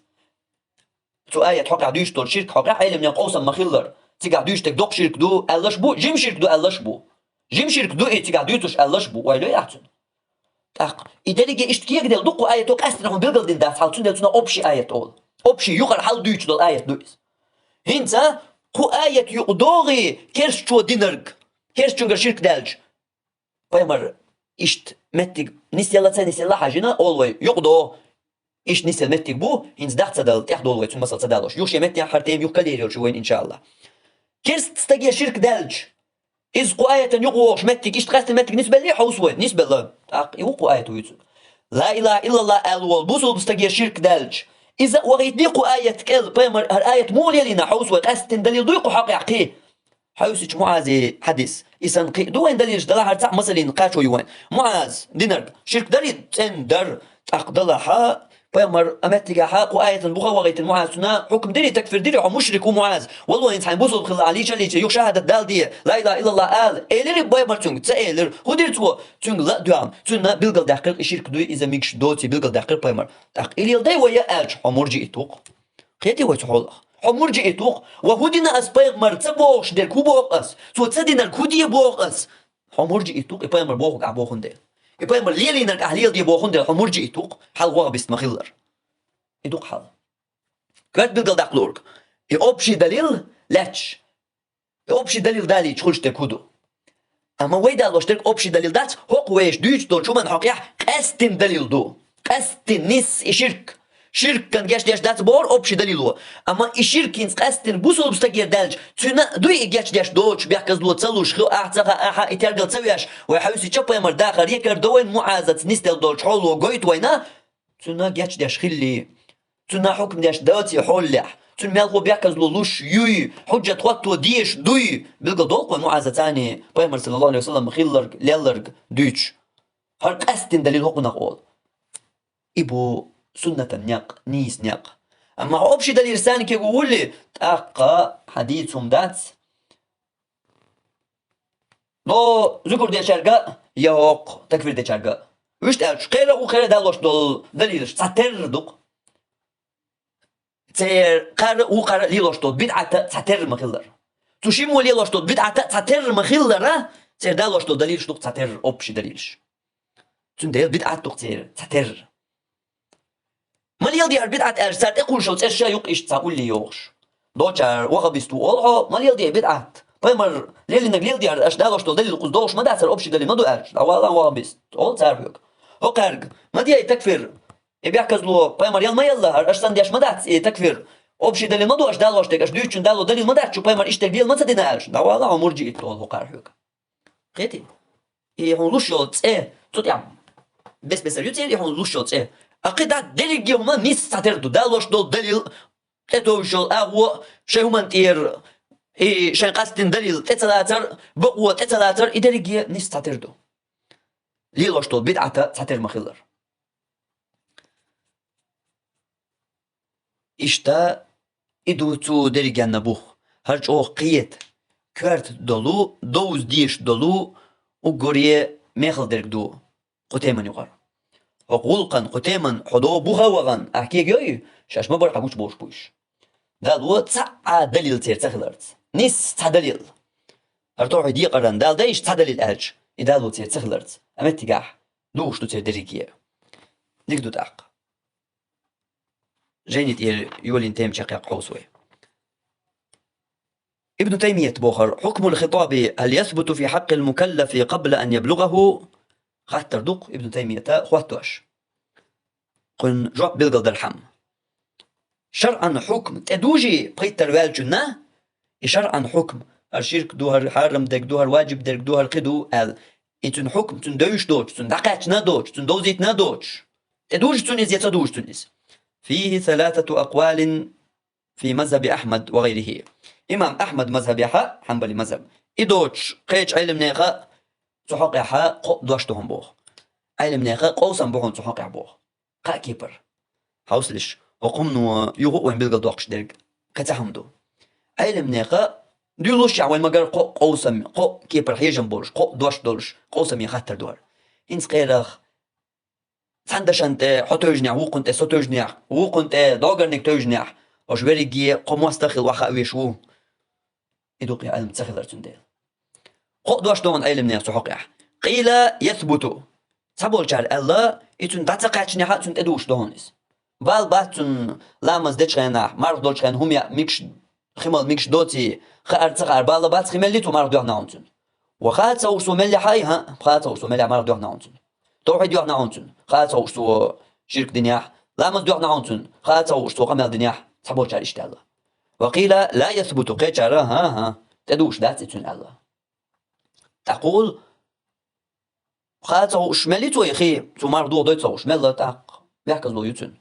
Цу аят хьокъехь дуьйцуш долу ширк хьокъехь Ӏеламнехан къовсам ма-хиллара. Цигахь дуьйцуш дерг доккха ширк ду аьллаш бу, жима ширк ду аьллаш бу. Жима ширк ду и цигахь дуьйцуш аьллаш бу, ойла йо ахь цуьнан. ТӀаккха и дерриге иштта кегадала ду-кх кху аято, къаьсттина хьуна билгалдина дац хьал, цундела цунах общий аят олу. Общий юкъара хьал дуьйцуш долу аят ду иза. ХӀинца кху аят юкъа догӀий керстачо динарг, керстачуьнгара ширк даьлча, пайхамар иштта меттиг нисъелла, ца нисъелла хьажийна, олу вай, юкъадогӀу, иштта нисъелла меттиг бу, хӀинца дахь ца дала, тӀехдолу вай цуьнан масал ца далош. Юха шен меттехь хӀара тема юха кхин лер йолуш ю вайна, иншааллах. Керста стаге ширк даьлча, иза кху аятан юкъа вогӀуш меттиг, иштта къаьсттина меттиг нисбеллий хьовса вай? Нисбелла. ТӀаккха и ву кху аят вуьйцург. Ла илаха иллаллах аьлла волу бусулба стаге ширк даьлча, иза а вахийтиний кху аят кӀел, пайхамар, хӀара аят муха лелийна хьовса вай, къаьсттина далил дуй кху хьокъехь кхин? Хьовсича МуӀазан хьадис. И санна кхин а ду вайн далилаш, делахь хӀара цхьаъ масална кхачо ю вайн. МуӀаз динарг ширк дарий? ЦӀена дара. ТӀаккха делахь, пайхамар а меттигехь кху аятан буха а вахийтина МуӀаз, цунна хьукм дирий, такфир дирий, хьо мушрик ву, МуӀаз. Валлахьи, хӀинца хьайн бусулба хилла лийча а лийча, юха шахӀадат дала де, ла илаха иллаллах ала, элирий пайхамар цуьнга? Ца элира. ХӀун дира цо? Цуьнга ла а доьгӀна, цунна билгалдаьккхира и ширк дуй, иза мегаш доций билгалдаьккхира пайхамар. ТӀаккха и леладай вай а аьлча, хьо муржиит ву-кх. Кхетий вай цу хьолах? Хьо муржиит ву-кх. Ва хӀун дина ас пайхамар ца бохуш дерг хӀун боху ас? Цо ца динарг хӀун де боху ас? Хьо муржиит ву-кх, и пайхамар бохург ахь бохун дела. И пайхамар лелийнарг ахь леладе бохун дела, хьо муржиит ву-кх, хьал ваххабист ма-хиллара. И ду-кх хьал. Коьрта билгалдаккха луург. И общий далил лаьтташ. И общий далил далийча хуьлуш дерг хӀун ду? Амма вай далош дерг общий далил дац, хӀокху вайша дуьйцуш долчу хӀуманна хьокъехь къаьсттина далил ду. Къаьсттина нис и ширк. Ширкан гечдеш дац бохург общий далил ву. Амма и ширк хӀинца къаьсттина бусулба стагера даьлча, цуьнан а дуй и гечдеш доцуш, бехказло ца луш, хи ахь ца хаахь, и тергал ца веш, вай хьовсича пайхамар дахар якар до вайн МуӀазаца нисделла долчу хьоло гойту вайна, цуьнан гечдеш хилли, цуьнан хьукм деш доций хьолехь, цуьнан мелхо бехказло луш юй, хьуджат хӀотто дезаш дуй, билгал долу-кх вайн МуӀазаца цхьаьний пайхамар, саллаллаху Ӏалайхи ва саллам, хилларг, лелларг дуьйцуш. ХӀара къаьсттина далил хӀокхунах олу. И бу суннатан некъ, нийса некъ. Амма хьо общий далилаш санна кегавуллий, тӀаккха хьан дийца хӀума дац. До зуькар дечаьрга а, я хӀокху такфир дечаьрга а. Вуьшта аьлча, кхера а, вукхера а далош долу далилаш цхьатерра ду-кх. Церан кхара а, вукхара а лелош долу бидӀат а цхьатерра ма-хиллара. Цу шиммо лелош долу бидӀат а цхьатерра ма-хиллара, церан далош долу далилаш ду-кх цхьатерра, общий далилаш. Цундела бидӀат ду-кх церан цхьатерра. Ма леладе хӀара бидӀат аьлча, цара тӀекхуьллуш йолу цӀераш а ю-кх иштта цхьа улле йогӀуш. Дочара ваххабист ву олу хьо, ма леладе хӀара бидӀат. Пайхамар леллинарг леладе хӀара, аша далош долу далил кхуза догӀуш ма дац, хӀара общий далил ма ду аьлча, дӀавала ваххабист, олу цара хьоьга. ХӀокхаьрга, ма де и такфир. И бехказло пайхамар ял ма ялла, хӀара аша санна деш ма дац и такфир. Общий далил ма ду аша далош дерг, аша дуьйцучун дало далил ма дац, чу пайхамар иштта дерг лела ма ца дина аьлча, дӀавала хьо, муржиит олу хӀокхара хьоьга. Кхетий? И хьуна луш йолу цӀе, цу тӀехь бес-бесара ю цӀера и хьуна луш йолу цӀе. А кхин дӀа дерриге хӀума нийсса цхьатера ду. Далош долу далил, тӀетовжуш йолу агӀо, шайн хӀуманна тӀера, и шайн къастина далил тӀе ца лацар, бакъо тӀе ца лацар, и дерриге нийсса цхьатера ду. Лелош долу бидӀат цхьатера ма-хиллара. Иштта и ду цу дерригенна бух. ХӀара чӀогӀа кхета, коьрта долу, довза дезаш долу уггаре мехала дерг ду кху теман юкъара. ХӀокху гӀуллакхана, кху теман хьо догӀу буха а вахана, ахь кегайой, шаьш ма-барра хьан гучубовлуш бу уьш. Дало цхьа а далил церан ца хиларца. Нийсса цхьа далил. ХӀара тохьи декъаран Дала дайша цхьа далил аьлча, и дало церан ца хиларца. А меттигехь дугӀуш ду церан дерриге. Дика ду тӀаккха. Жайни тӀера йолийна тема чекхъяккха хьовса вай. Ибн Таймият бохар: «حكم الخطاب هل يثبت في حق المكلف قبل أن يبلغه؟» Хаттар ду-кх Ибн Таймията хоттош. Кхуьнан жоп билгалдархьама. ШарӀан хьукм тӀедужий пхийттара ваьллачунна, и шарӀан хьукм, хӀара ширк ду, хӀара хьарам дерг ду, хӀара ваджиб дерг ду, хӀара кхин ду аьлла, и цуьнан хьукм, цуьнан девзаш доцуш, цуьнан дӀакхаьчна доцуш, цуьнан довзийтина доцуш, тӀедужий цунна иза я ца дужий цунна иза? فيه ثلاثة أقوال في مذهب أحمد وغيره. Имам Ахьмад мазхабехьа, хьанбали мазхаб, и доцуш кхечу Ӏеламнеха цу хьокъехьа кхоъ дош ду хьуна боху. Ӏеламнеха къовсам бу хьуна цу хьокъехь боху. Кхаа кепара. Хьовсалаш, хӀокху хӀумано юха а вайн билгалдоккхуш дерг кхин цхьа хӀума ду. Ӏеламнеха дуьйлалушехь вайн магар кхоъ къовсам, кхоъ кепара хьежам болуш, кхоъ дош долуш, къовсаме хаттар ду хӀара. ХӀинца кхерах цхьана дашан тӀе хьо тевжинехь, вукхун тӀе со тевжинехь, вукхун тӀе догӀарниг тевжинехь, аша верриге кхо мостагӀ хила охьахаа веш ву. И дукха Ӏилма ца хилар цундела. Кхоъ дош ду хьуна Ӏеламнеха цу хьокъехь. قيل يثبت. Цхьаболчара аьлла, и цуьнан дӀа ца кхаьчнехь а цунна тӀедужуш ду хьуна иза. Бала бац цунна ламаз дечу хенахь, марха долчу хенахь хӀума яа мегаш, хи мала мегаш доций, хаар ца хаар бала бац, хи меллий цо марха доьхна хьуна цунна. Ва хаа ца хууш цо мел яхьа, хӀаъ, хаа ца хууш цо мел яхьа марха доьхна хьуна цунна. Тавхьид доьхна хьуна цунна, хаа ца хууш цо ширк динехь, ламаз доьхна хьуна цунна, хаа ца хууш цо къамел динехь, цхьаболчара иштта аьлла. وقيل لا يثبت, кхечара, хӀан-хӀа, тӀедужуш дац и цуьнан аьлла. ТӀаккха хаа ца хууш меллий цо и хи, цо марха дохадой ца хууш, мелла тӀаккха бехказло ю цуьнан.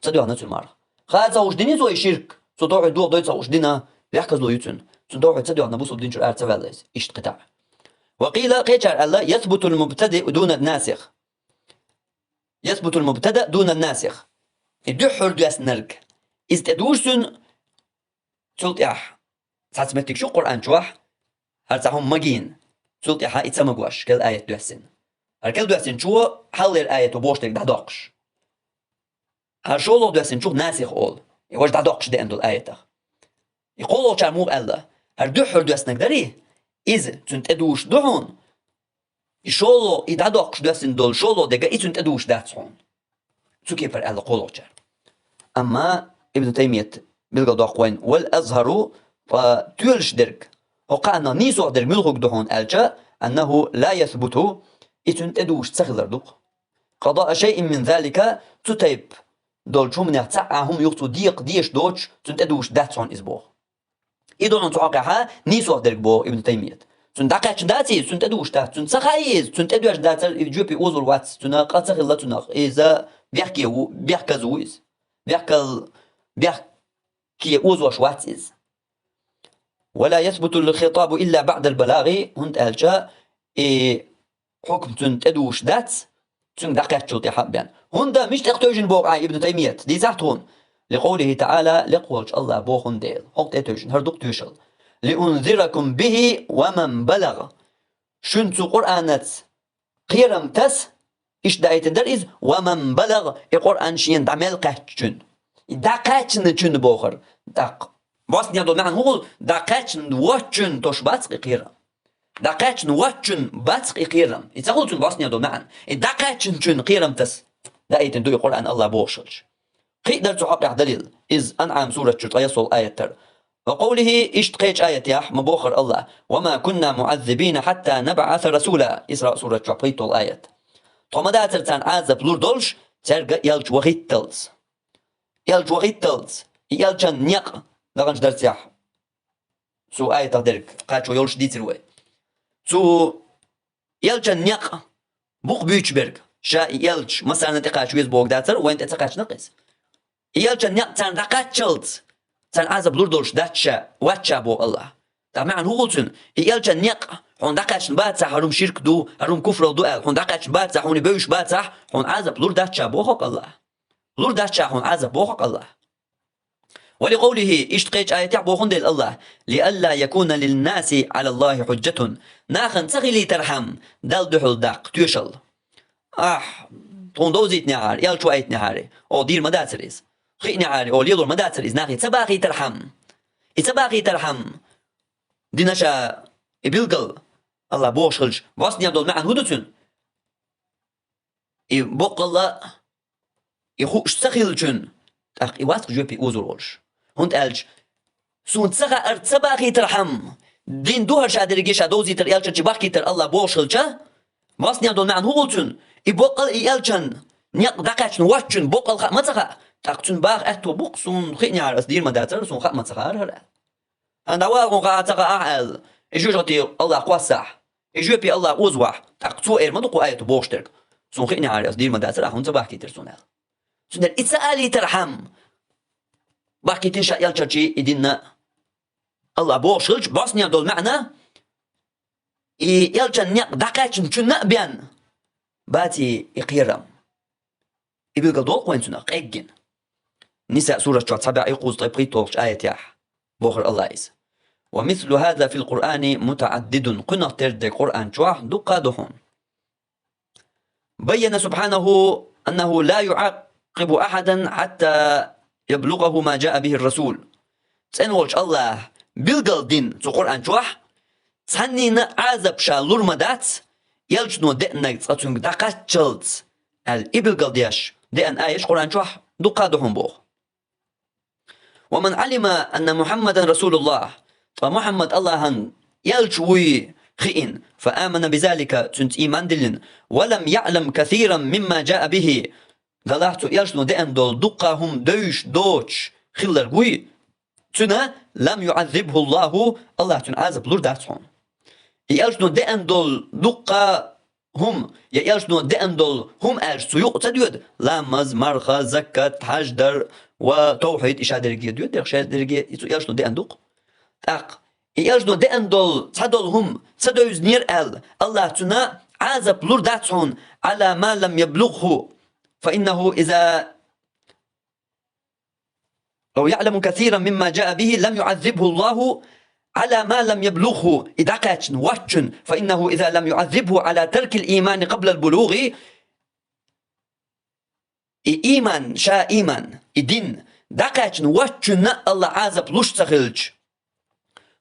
Ца доьхна цуьнан марха. Хаа ца хууш динний цо и ширк, цо тавхьид дохадой ца хууш дина, бехказло ю цуьнан. Цуьнан тавхьид ца доьхна бусалба дин чуьра ара ца ваьлла иза, иштта кхин таӀа. وقيل, кхечара аьлла, يثبت المبتدأ دون الناسخ. يثبت المبتدأ دون الناسخ. И дуьххьара доьснарг, иза тӀедужу цуьнан, цул тӀаьхьа цхьацца меттигаш ю Къуръан чохь, хӀара цхьа хӀума магийна, цул тӀаьхьа и ца магош, кӀел аят доьссина. ХӀара кӀел доьссинчо хьалхалера аято бохуш дерг дӀадоккхуш. ХӀара шолгӀа доьссинчух насих олу, и важа дӀадоккхуш деана долу аятах. И кхоалгӀачара муха аьлла, хӀара дуьххьара доьссинарг дарий, иза цуьнан тӀедужуш ду хьуна, и шолгӀа, и дӀадоккхуш доьссина долу шолгӀа дерг а и цуьнан тӀедужуш дац хьуна. Цу кепара аьлла кхоалгӀачара. Амма Ибн Таймият билгалдоккху вайна: «والأظهر», ткъа тоьлуш дерг, хӀокху кхаанах нийсох дерг муьлхарг ду хьуна аьлча, «أنه لا يثبت», и цуьнан тӀедужуш ца хилар ду-кх. «قضاء شيء من ذلك», цу тайпа долчу хӀуманех цхьа а хӀума юха цо декъа дезаш доцуш, цуьнан тӀедужуш дац хьуна иза боху. И ду хьуна цу хьокъехь нийсох дерг боху Ибн Таймият. Цуьнан дӀакхаьчна дац иза, цуьнан тӀедужуш дац, цуьнан ца хаьий иза, цуьнан тӀедоьжна дацара, иза жоьпе озор вац, цуьнан къа ца хилла цунах, иза бехке ву, бехказа ву иза. Бехкал, бехке озош вац иза. «ولا يثبت الخطاب إلا بعد البلاغ», хӀунда аьлча и хьукм цуьнан тӀедужуш дац, цуьнга дӀакхаьччул тӀаьхьа а бен. ХӀунда мича тӀе тховжина боху ахь Ибн Таймият, дийцахь тхуна? «لقوله تعالى», лекха волчу Аллах бохун дела. ХӀокху тӀе тховжина, хӀара дукха тоьшалла. «لأنذركم به ومن بلغ». Шуна цу Къуръанаца кхерам таса, иштта даийтина дара иза, «ومن بلغ», и Къуръан шена дӀа мел кхаьчначунна. И дӀакхаьчначунна бохура, тӀаккха. Босне долу маьӀна хӀун хуьлу? ДӀакхаьчна воцчунна тосуш бац-кх и кхерам. ДӀакхаьчна воцчунна бац-кх и кхерам. И ца хуьлу цуьнан босне долу маьӀна. И дӀакхаьчначунна кхерам таса даийтина ду и Къуръан Аллах бохуш хилча. Кхин а дара цу хьокъехь далил. Иза Анъам сурат чуьра ткъайоьсналгӀа аят дара. «وقوله», иштта кхечу аятехь ма бохура Аллах: «وما كنا معذبين حتى نبعث رسولا». Исраъ сурат чохь пхийтталгӀа аят. Тхо ма дацара царна Ӏазап лур долуш, цаьрга элча вахийталц. Элча вахийталц. И элчан некъ даханчу дарсехь цу аятах дерг кхачо йолуш дийцира вай. Цу элчан некъ букъ буьйцуш берг. ша и элча массарна тӀекхача веза бохург дацара, вайна тӀе ца кхаьчна-кх иза. И элчан некъ царна дӀакхаччалца, царна Ӏазап лур долуш дац ша, вац ша боху АллахӀа. ТӀаккха маьӀна хӀун хуьлу цуьнан? И элчан некъ хьуна дӀакхаьчна бацахь, хӀара хӀума ширк ду, хӀара хӀума куфралла ду аьлла, хьуна дӀакхаьчна бацахь, хьуна и бевзаш бацахь, хьуна Ӏазап лур дац ша боху-кх АллахӀа. Лур дац ша хьуна Ӏазап боху-кх АллахӀа. ولقوله, иштта кхечу аятехь бохун дела АллахӀа: لئلا يكون للناس على الله حجة. Нахана ца хилийтархьама Далла дуьхьал даккха тоьшалла. Ахь, тхуна довзийтинехьара, элча ваийтинехьара, оха дийр ма дацара иза. Хиънехьара, оха лелор ма дацара иза, нахе ца бахийтархьама. И ца бахийтархьама, дина ша и билгал, АллахӀа бохуш хилча, бӀостанехь долу маьӀна хӀун ду цуьнан? И боккъалла, и хууш ца хиллачун, тӀаккха и вац-кх жоьпе озор волуш. ХӀунда аьлча, суна ца хаьара, ца бахийтархьама, дин ду хӀара ша дерриге, ша довзийтар, элчанче бахкийтар АллахӀа бохуш хилча, бӀостанехь долу маьӀна хӀун хуьлу цуьнан? И боккъал и элчан некъ дӀакхаьчна воцчун боккъал хаа ма ца хаьа, тӀаккха цуьнан баха аьтто бу-кх, суна хиънехьара, ас дийр ма дацара, суна хаа ма ца хаьара хӀара аьлла. ХӀан, дӀавала хьуна, хаа ца хаахь аьлла, и жоьжахати АллахӀа кхоссахь, и жоьпе АллахӀа озавахь, тӀаккха цо эр ма ду кху аято бохуш дерг: суна хиънехьара, ас дийр ма дацара, ахь хӀунда ца бахкийтира суна аьлла. Цундела и ца алийтархьама, бахкийтина ша элчанче и дин а, АллахӀа бохуш хилча, бӀостанехь долу маьӀна, и элчан некъ дӀакхаьчначунна а бен, баций и кхерам. И билгал долу-кх вайна цунах къеггина. Ниса сурат чохь цхьа бӀе кхузткъе пхийтталгӀачу аятехь бохура АллахӀа иза: ومثل هذا في القرآن متعدد. Кхунах тера дерг Къуръан чохь дуккха а ду хьуна. بين سبحانه أنه لا يعاقب أحدا حتى يبلغه ما جاء به الرسول. ЦӀена волчу АллахӀа билгал дина цу Къуръан чохь, цхьаннина а Ӏазап ша лур ма дац, элчано деанарг цкъа цуьнга дӀакхаччалц, аьлла, и билгал деш деана аяташ Къуръан чохь дуккха а ду хьуна боху. ومن علم أن محمدا رسول الله, ткъа Мухьаммад АллахӀан элча вуй хиъна, فآمن بذلك, цуьнца ийман диллина, ولم يعلم كثيرا مما جاء به, делахь цу элчано деана долу дуккха хӀума девзаш доцуш хилларг вуй, цуьнан, لم يعذبه الله, АллахӀа цуьнан Ӏазап лур дац хьуна. И элчано деана долу дуккха хӀума, я элчано деана долу хӀума аьлча, цу юкъа ца доьду: ламаз, марха, закат, хьаж дар ва тавхьид, и ша дерриге доьду, дерриг ша дерриге и цу элчано деана ду-кх. ТӀаккха и элчано деана долу цхьадолу хӀума ца девзинера аьлла, АллахӀа цуьнан Ӏазап лур дац хьуна, على ما لم يبلغه، فإنه إذا لو يعلم كثيرا مما جاء به لم يعذبه الله على ما لم يبلغه, и дӀакхаьчна воцчун, فإنه إذا لم يعذبه على ترك الإيمان قبل البلوغ, и ийман, ша ийман, и дин дӀакхаьчна воцчунна АллахӀа Ӏазап луш ца хилча,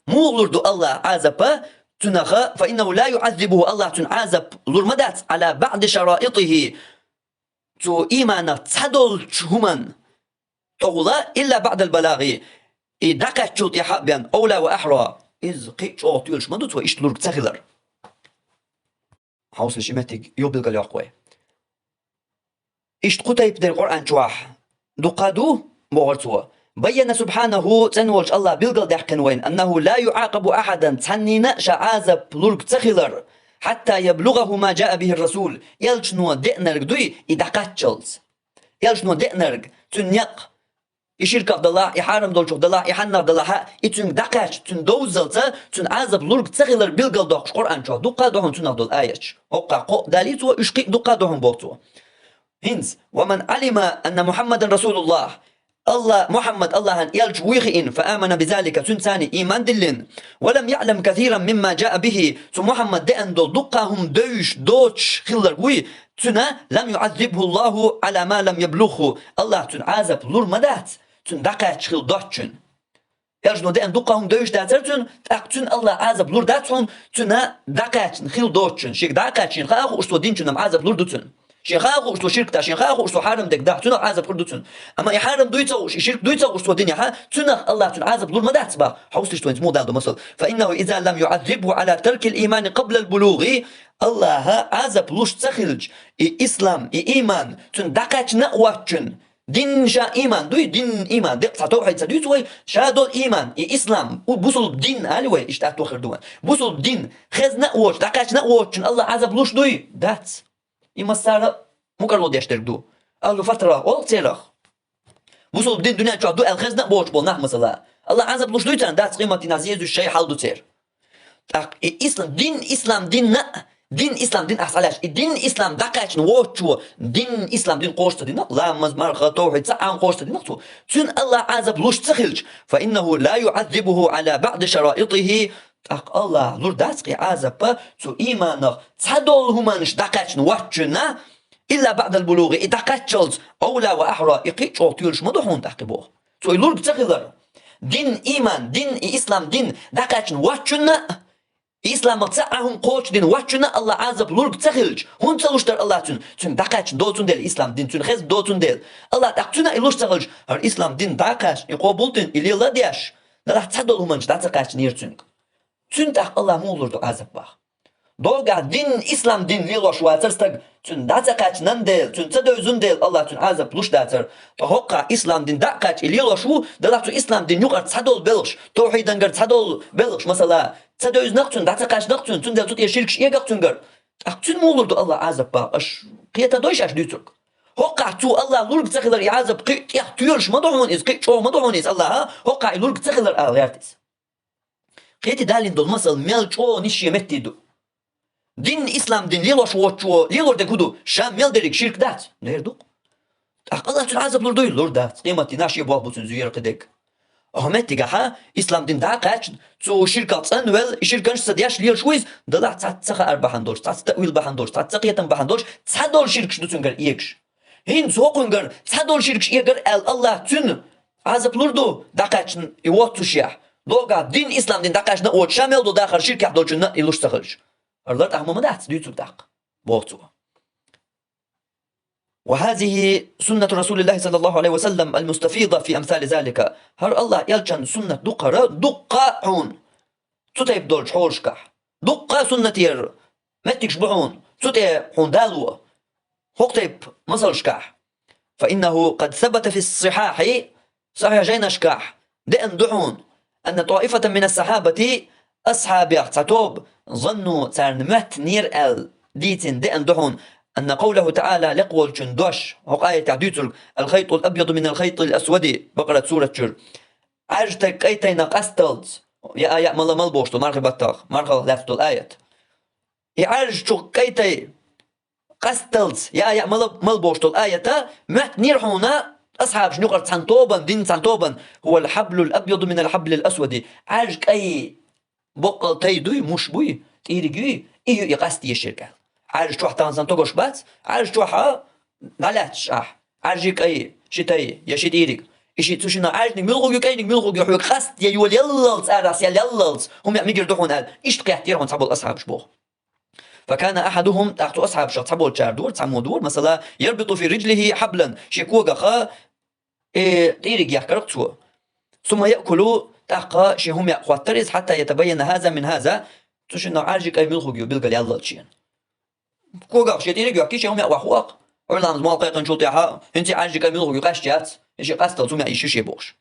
муха лур ду АллахӀа Ӏазапа цуьнах, فإنه لا يعذبه, АллахӀа цуьнан Ӏазап лур ма дац, على بعض شرائطه, цу ийманах цхьадолчу хӀуманна тӀехула, إلا بعد البلاغ, и дӀакхаьччул тӀаьхьа а бен, أولى وأحرى, иза кхин а чӀогӀа тоьлуш ма ду цо иштта лург ца хилар. Хьовсалаш, и меттиг юха билгалйоккху вай. Иштта кху тайпа дерг Къуръан чохь дуккха а ду, бохура цо. بين سبحانه, цӀена волчу АллахӀа билгалдаьккхина вайна, أنه لا يعاقب أحدا, цхьаннина а ша Ӏазап лург ца хилар, حتى يبلغه ما جاء به الرسول, элчано деанарг дуй, и дӀакхаччалц. Элчано деанарг, цуьнан некъ, и ширках далахь, и хьарам долчух далахь, и хьаннах далахь а, и цуьнга дӀакхаьчча, цуьнан довззалца, цуьнан Ӏазап лург ца хилар билгал доккхуш Къуръан чохь дуккха а ду хьуна цунах долу аяташ. ХӀокху кхоъ далий цо, уьш кхин а дуккха а ду хьуна боху цо. ХӀинца, ومن علم أن محمدا رسول الله, АллахӀ, Мухьаммад АллахӀан элча вуй хиъна, فآمن بذلك, цуьнца ийман диллина, ولم يعلم كثيرا مما جاء به, цу Мухьаммада деана долу дуккха а хӀума девзаш доцуш хилларг вуй, цуьнан, لم يعذبه الله على ما لم يبلغه, АллахӀа цуьнан Ӏазап лур ма дац, цуьнан дӀакхаьчча хилла доцчун. Элчано деана дуккха а хӀума девзаш дацара цуьнан, тӀаккха цуьнан АллахӀа Ӏазап лур дац хьуна, цуьнан дӀакхаьчна хилла доцчун. Шега дӀакхаьчча, шена хаа хууш цо динчунна Ӏазап лур ду цуьнан. Шена хаа хууш цо ширк дахь, шена хаа хууш цо хьарам дерг дахь, цунах Ӏазап хир ду цуьнан. Амма и хьарам дуй ца хууш, и ширк дуй ца хууш цо динехь а, цунах АллахӀа цуьнан Ӏазап лур ма дац боху. Хьовсалаш, вайна муха далла ду масал. فإنه إذا لم يعذبه على ترك الإيمان قبل البلوغ, АллахӀа Ӏазап луш ца хилча, и ислам, и ийман, цуьнан дӀакхаьчна а воцчун, дин ша ийман дуй, дин ийман, декъа цхьа тавхьид ца дуьйцу вай, ша долу ийман, и ислам, у бусулба дин али вай, иштта атто хир ду вайн. Бусулба дин хезна а воцуш, дӀакхаьчна а воцчун АллахӀа Ӏазап луш дуй? Дац. И массара а Мукъарло деш дерг ду. Ахьлу фатра олу церах. Бусулба дин дуьнен чохь ду аьлла хезна а боцуш болу нах, масала. Аллах Ӏазап луш дуй царна, дац, къематдийнахь зезуш шайн хьал ду церан. ТӀаккха и ислам, дин ислам динна а, дин ислам дин ахь схьалаьцча, и дин ислам дӀакхаьчна воцучо, дин ислам дин кхочуш ца дина, ламаз, марха, тавхьид цхьа а кхочуш ца дина цо. Цуьнан Аллах Ӏазап луш ца хилча, фа иннаху ла юӀаззибуху Ӏала баъди шараитихи, тӀаккха Аллах лур дац кхин Ӏазапа цу ийманах цхьадолу хӀуманаш дӀакхаьчна воцучунна, илла баъдал булугӀи, и дӀакхаьччалц, авла ва ахьра, и кхин а чӀогӀа тоьлуш ма ду хьуна тӀаккха боху. Цо и лург ца хилар. Дин, ийман, дин, и ислам дин дӀакхаьчна воцучунна, и исламах цхьа а хӀума кхочушдина воцучунна Аллах Ӏазап лург ца хилча, хӀунда ца луш дара Аллах цуьнан? Цуьнан дӀакхаьчна доцун дела ислам дин, цуьнан хезна доцун дела. Аллах тӀаккха цуьнан и луш ца хилча, хӀара ислам дин дӀакхаьчна, и къобулдина, и леладеш, делахь цхьадолу хӀуманаш дӀа ца кхаьчнера цуьнга. Цуьнан тӀаккха Аллах муха лур ду Ӏазап боху? Догахь дин, ислам дин лелош вацара стаг, цуьнан дӀа ца кхаьчнан дела, цуьнан ца девзун дела, Аллах цуьнан Ӏазап луш дацара. Ткъа хӀокхахь ислам дин дӀа а кхаьчна и лелош ву, делахь цу ислам дин юкъара цхьадолу белхаш, тавхьидангара цхьадолу белхаш, масала, ца девзинарг цуьнан, дӀа ца кхаьчнарг цуьнан, цундела цу тӀе ширкаш эгара цуьнгара. ТӀаккха цуьнан муха лур ду Аллах Ӏазап боху, аша кхета дойша аша дуьйцург? ХӀокхахь цо Аллах лург ца хилар и Ӏазап кхин а тӀех тоьлуш ма ду хьуна иза, кхин а чӀогӀа ма ду хьуна иза Аллаха, хӀокхахь и лург ца хилар ала гӀерта иза. Кхетий, далийна долу масал мел чӀогӀа нисъе метте ду. Дин, ислам дин лелош воцучо лелор дерг хӀун ду? Ша мел дерриг ширк дац? Дер ду-кх. ТӀаккха Аллах цуьнан Ӏазап лур дуй? Лур дац. Къематдийнахь шен боху бу цуьнан зуьйра кхидерг. Ахьа меттигахьа, ислам дин дӀа а кхаьчна, цу ширках цӀанвелла, и ширканаш ца деш лелаш ву иза, делахь цхьацца ца хаар бахьана долуш, цхьацца таъвил бахьана долуш, цхьацца кхетам бахьана долуш, цхьадолу ширкаш ду цуьнгара эгаш. ХӀинца хӀокхуьнгара цхьадолу ширкаш эгара аьлла Аллах цуьнан Ӏазап лур ду дӀакхаьчна и воццушехь, догахь дин, ислам дин дӀакхаьчна а воцуш, ша мел долу дахар ширкехь долчунна а и луш ца хилча. ХӀара лар тӀаккха ма дац дуьйцург тӀаккха, боху цо. Ва хазихи суннату Расулиллахи саллаллаху алейхи ва саллам аль-мустафида фи амсали залика. ХӀара Аллах элчан суннат ду-кх хӀара, дуккха а хьуна цу тайпа долчу хьолашкахь. Дуккха а суннатера меттигаш бу хьуна, цу тӀе хьуна дало хӀокху тайпа масалшкахь. Фа иннаху къад сабата фи сихьахьи, сахьихь жайнашкахь деана ду хьуна, анна таифатан мина сахьабати, асхьабех цхьа тоба, занну, царна моьттинера аьлла дийцина деана ду хьуна, анна къавлаху таӀала, лекха волчун дош, хӀокху аятехь дуьйцург, аль-хайтул абъяду миналь хайтиль асвади, Бакъарат сурат чуьра, Ӏаьржа тайпа кӀай тайна къасталц, я а, я а мала, мала бохуш долу мархи баттах, мархаллах лаьцна долу аят. И Ӏаьржачух кӀай тай къасталц, я а, я а мала, мала бохуш долу аята моьттинера хьуна асхьабашна юкъара цхьана тобан, динан цхьана тобан, хӀувал хьаблул абъяду минал хьаблил асвади, Ӏаьржа кӀай боккъал тай дуй, муш буй, тӀийриг юй, и ю и къаста ешерг аьлла. Ӏаьржа чохь тахана санна тогаш бац, Ӏаьржа чохь а дӀалаьтташ ахь, Ӏаьржий кӀай, ши тай я ши тӀийриг. И ши, цу шиннан Ӏаьржаниг муьлхарг ю, кӀайниг муьлхарг ю, хьоьга къаста я йолаяллалц, арадаьлла яллалц, хӀума яа мегар ду хьуна аьлла, иштта кхеттера хьуна цхьаболу асхьабаш боху. Факана ахьадухум, тӀаккха цу асхьабашах цхьаболчара дора, цхьаммо дора, масала, ярбиту фи риджлихи хьаблан, шен когаха и тӀийриг яхкара-кх цо. Сумма яъкулу, тӀаккха шен хӀума яа хӀоттара иза, хьатта ятабайяна хаза мин хаза, цу шиннан Ӏаьржий кӀай муьлхарг ю билгал яллалц шена. Когах шен тӀийриг йоьхкий, шен хӀума яа охьавоккху. Ӏуьйра ламаз молла кхайкхинчул тӀаьхьа, хӀинца и Ӏаьржий кӀай муьлхарг ю къаьсташ яц, и шен къастал цу меа йиш ю шен бохуш.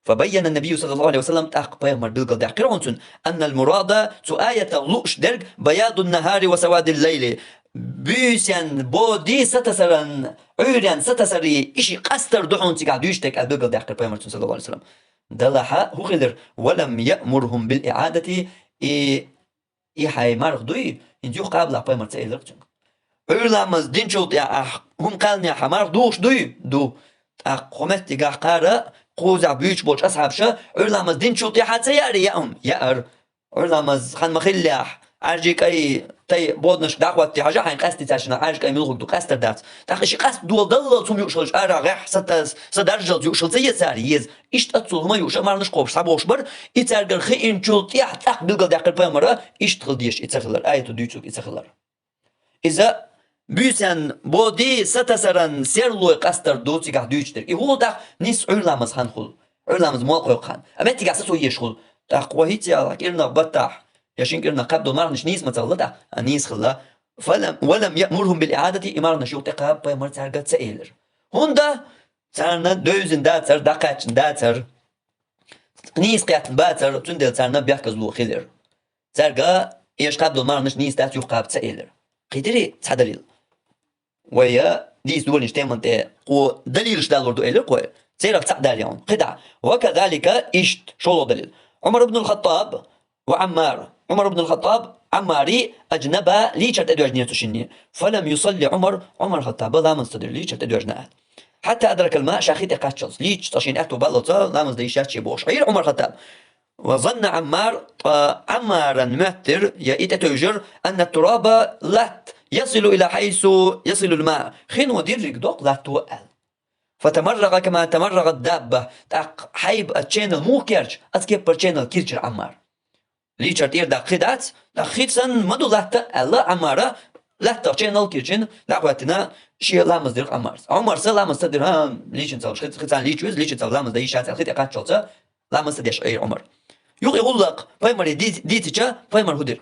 Фабайяна набийю саллаллаху алейхи ва саллам, тӀаккха пайхамар билгал даьккхира хьуна цунна, аннал мурада, цу аятах лууш дерг, баядун нахари ва савадил лайли, буьйсанан боди сатасаран, Ӏуьйренан сатасари, и ши къастар ду хьуна цигахь дуьйцуш дерг аьлла билгал даьккхира пайхамар цунна, саллаллаху алейхи ва саллам. Делахь а хӀун хилира, валам яъмурхум бил иӀадати, и И хьайн марха дуй, хӀинца юха кхаба лахь пайхамар ца элира цуьнга. Ӏуьйра ламаз динчул тӀаьхьа ахь хӀума кхаьллинехь хьан марха духуш дуй? Ду. ТӀаккха кху меттигахь кхара а, кхузахь буьйцуш болчу асхьабаша, Ӏуьйра ламаз динчул тӀаьхьа ца яарий яа хӀума? Яара. Ӏуьйра ламаз хан ма хиллехь, Ӏаьржий кӀай тай боданашка дӀахӀоттий хьажа хьайна къаьсти цаьршинна Ӏаьржа кӀай муьлхарг ду къастар дац. ТӀаккха и ши къаст дола даллалц хӀума юуш хилча, ара гӀехь, са тас-, са даржалц юуш хила ца еза цара? Еза. Иштта аццул хӀума юуш а марханаш кхобуш схьабохуш бара, и цаьргара хиъначул тӀаьхьа тӀаккха билгал даьккхира пайхамара, иштта хила дезаш и ца хилар, аято дуьйцург и ца хилар. Иза буьйсанан боди сатасаран серлой къастар ду цигахь дуьйцуш дерг. И хӀула тӀаккха нийса Ӏуьйра ламаз хан хуьлу. Ӏуьйра ламаз молла кхойкху хан. А меттигахь сацо еш хуьлу. ТӀаккха хӀинца яла кӀирнах баттахь, я шина кӀирнах кхаьбна долу марханаш нийса ма ца хилла тӀаккха, а нийса хилла. Фалам, валам яъмурхум бил иӀадати, и марханаш юха тӀекхаба пайхамар цаьрга ца элира. ХӀунда? Царна девзина дацара, дӀакхаьчна дацара, нийса кхеттина бацара, цундела царна бехказло хилира. Цаьрга эша кхаьбна долу марханаш нийса дац, юха кхаба ца элира. Кхийтирий цхьа далил? Вай дийца долийнача теман тӀа кхо далилаш далур ду, элира кхо. Царех цаӀ далийта хьона. КхидӀа. وكذلك, иштта, шоллагӀа далил. Ӏумар ибн аль-ХаттӀаб ва Ӏаммар. Ӏумар ибн аль-ХаттӀаб, Ӏаммари, أجنبا, лийчар тӀедоьжнера цу шинне. فلم يصل عمر, Ӏумар-ХаттӀаба ламаз ца дир, лийчар тӀедоьжна аьлла. حتى أدرك الماء, ша хи тӀа кхаччалца. Лийча цкъа шийна аьттув баллалца ламаз дан йиш яц ший бохуш Ӏийра Ӏумар-ХаттӀаб. وظن عمار, ткъа Ӏаммарна моьттира, я и тӀетевжира, أن التراب, латта, يصل إلى حيث يصل الماء, хино деррига доккху латто аьлла. فتمرغ كما تمرغ الدابة, тӀаккха хьайба оцу ченал муха керча, оцу кеппара ченал кийчира Ӏаммар. Лийчар тӀера даккха хи дац, тӀаккха хи санна ма ду латта аьлла Ӏаммара, лаьттах ченал кийчина, дӀахӀоьттина, шен ламаз дира Ӏаммарца. Ӏумарца ламаз ца дира, хӀа, лийчанца хи, хи цхьана лийча веза, лийчанца ламаз дан йиш яц аьлла, хи тӀе кхаччалца ламаз ца деш Ӏийра Ӏумар. Юха и гӀуллакх пайхамаре ди-, дийцича, пайхамара хӀун дира?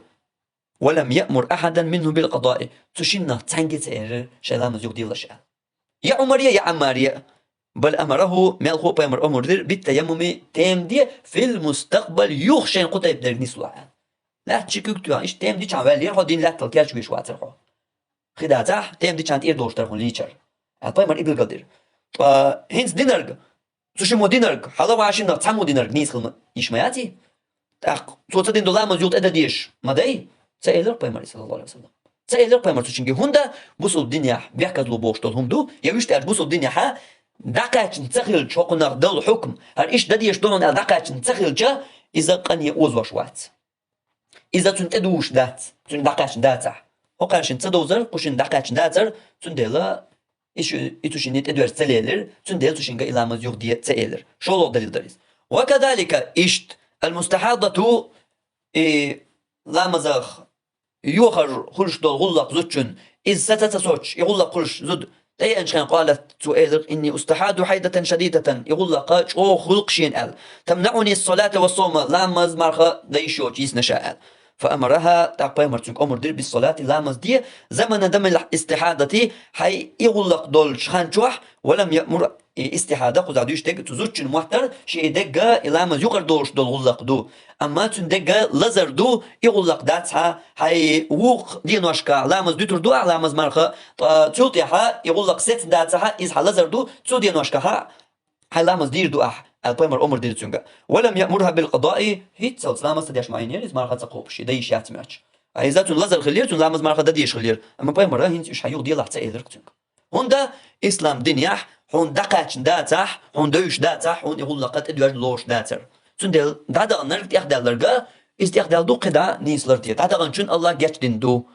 ولم يأمر أحدا منه بالقضاء. Цу шиннах цхьаьнгге а ца элира, шайн ламаз юха делаш аьлла. Я Ӏумаре, я Ӏаммаре. بل أمره, мелхо а пайхамара омар дира, بالتيمم, тема де, في المستقبل, юха шайна кху тайпа дерг нислахь аьлла. Лаьтта ши куьг тоьхна, иштта тема дичахьа ваьллера хьо, дийнна лаьттал керча везаш вацара хьо. Хи дацахь, тема дичахьа тӀера долуш дара хьуна лийчар, аьлла пайхамара и билгал дира. Ткъа хӀинца динарг, цу шиммо динарг, хьалха ван шиннах цхьаммо динарг нийса хила ма-, йиш ма яций? ТӀаккха цо ца дина долу ламаз юха тӀе дан дезаш ма дай? Ца элира пайхамаре, саллаллаху Ӏалайхи ва саллам. Ца элира пайхамара цу шинге. ХӀунда бусулба динехь бехказло бохуш долу хӀума ду, я вуьшта аьлча бусулба динехьа дӀакхаьчна ца хилча, хӀокхунах дала хьукм, хӀара иштта дан дезаш ду хьуна аьлла дӀакхаьчна ца хилча, иза къине озош вац. Иза цунна тӀедужуш дац, цунна дӀакхаьчна дацахь. ХӀокхара шина ца довзара, кху шина дӀакхаьчна дацара, цундела и шу-, и цу шинна тӀедоьжна ца лелира, цундела цу шинга и ламаз юха де ца элира. ШолгӀа далил дара иза. وكذلك, иштта, المستحاضة, и ламазах йохар хуьлуш долу гӀуллакх зудчун, иза саца ца соцуш, и гӀуллакх хуьлуш зуда тӀееанчу хенахь, قالت, цо элира: إني أستحاض حيضة شديدة, и гӀуллакх чӀогӀа хуьлу-кх шена аьлла. تمنعني الصلاة والصوم, ламаз, марха дан йиш йоцуш йисна ша аьлла. فأمرها, тӀаккха пайхамара цуьнга омар дира, بالصلاة, ламаз де, زمن دم الاستحاضة, хьайн и гӀуллакх долчу хан чохь, ولم يأمر, и истихьада кхузахь дуьйцуш дерг цу зудчун мотт дара, шен дерг и ламаз юкъара долуш долу гӀуллакх ду. Амма цуьнан дерг лазар ду, и гӀуллакх дацахь, хьайн вукху деношкахь ламаз дуьтур ду ахь, ламаз, марха, ткъа цул тӀаьхьа и гӀуллакх сецна дацахь, иза хьан лазар ду, цу деношкахь хьайн ламаз дийр ду ахь, аьлла пайхамара омар дира цуьнга. ولم يأمرها بالقضاء, хӀинццалц ламаз ца деш ма Ӏийнера иза, марха ца кхобуш, и дан йиш яц моьттуш. Ткъа иза цуьнан лазар хилира, цуьнан ламаз, марха дан дезаш хилира, амма пайхамара хӀинца уьш хьан юха делахь ца элира-кх цуьнга. ХӀунда ислам динехь хьуна дӀакхаьчна дацахь, хьуна девзаш дацахь, хьуна и гӀуллакх тӀедоьжна лоруш дацара. Цундела дӀадаханарг, тӀехдаьлларг, иза тӀехдаьлла ду, кхидӀа нийса лар те. ДӀадаханчун Аллах гечдина ду.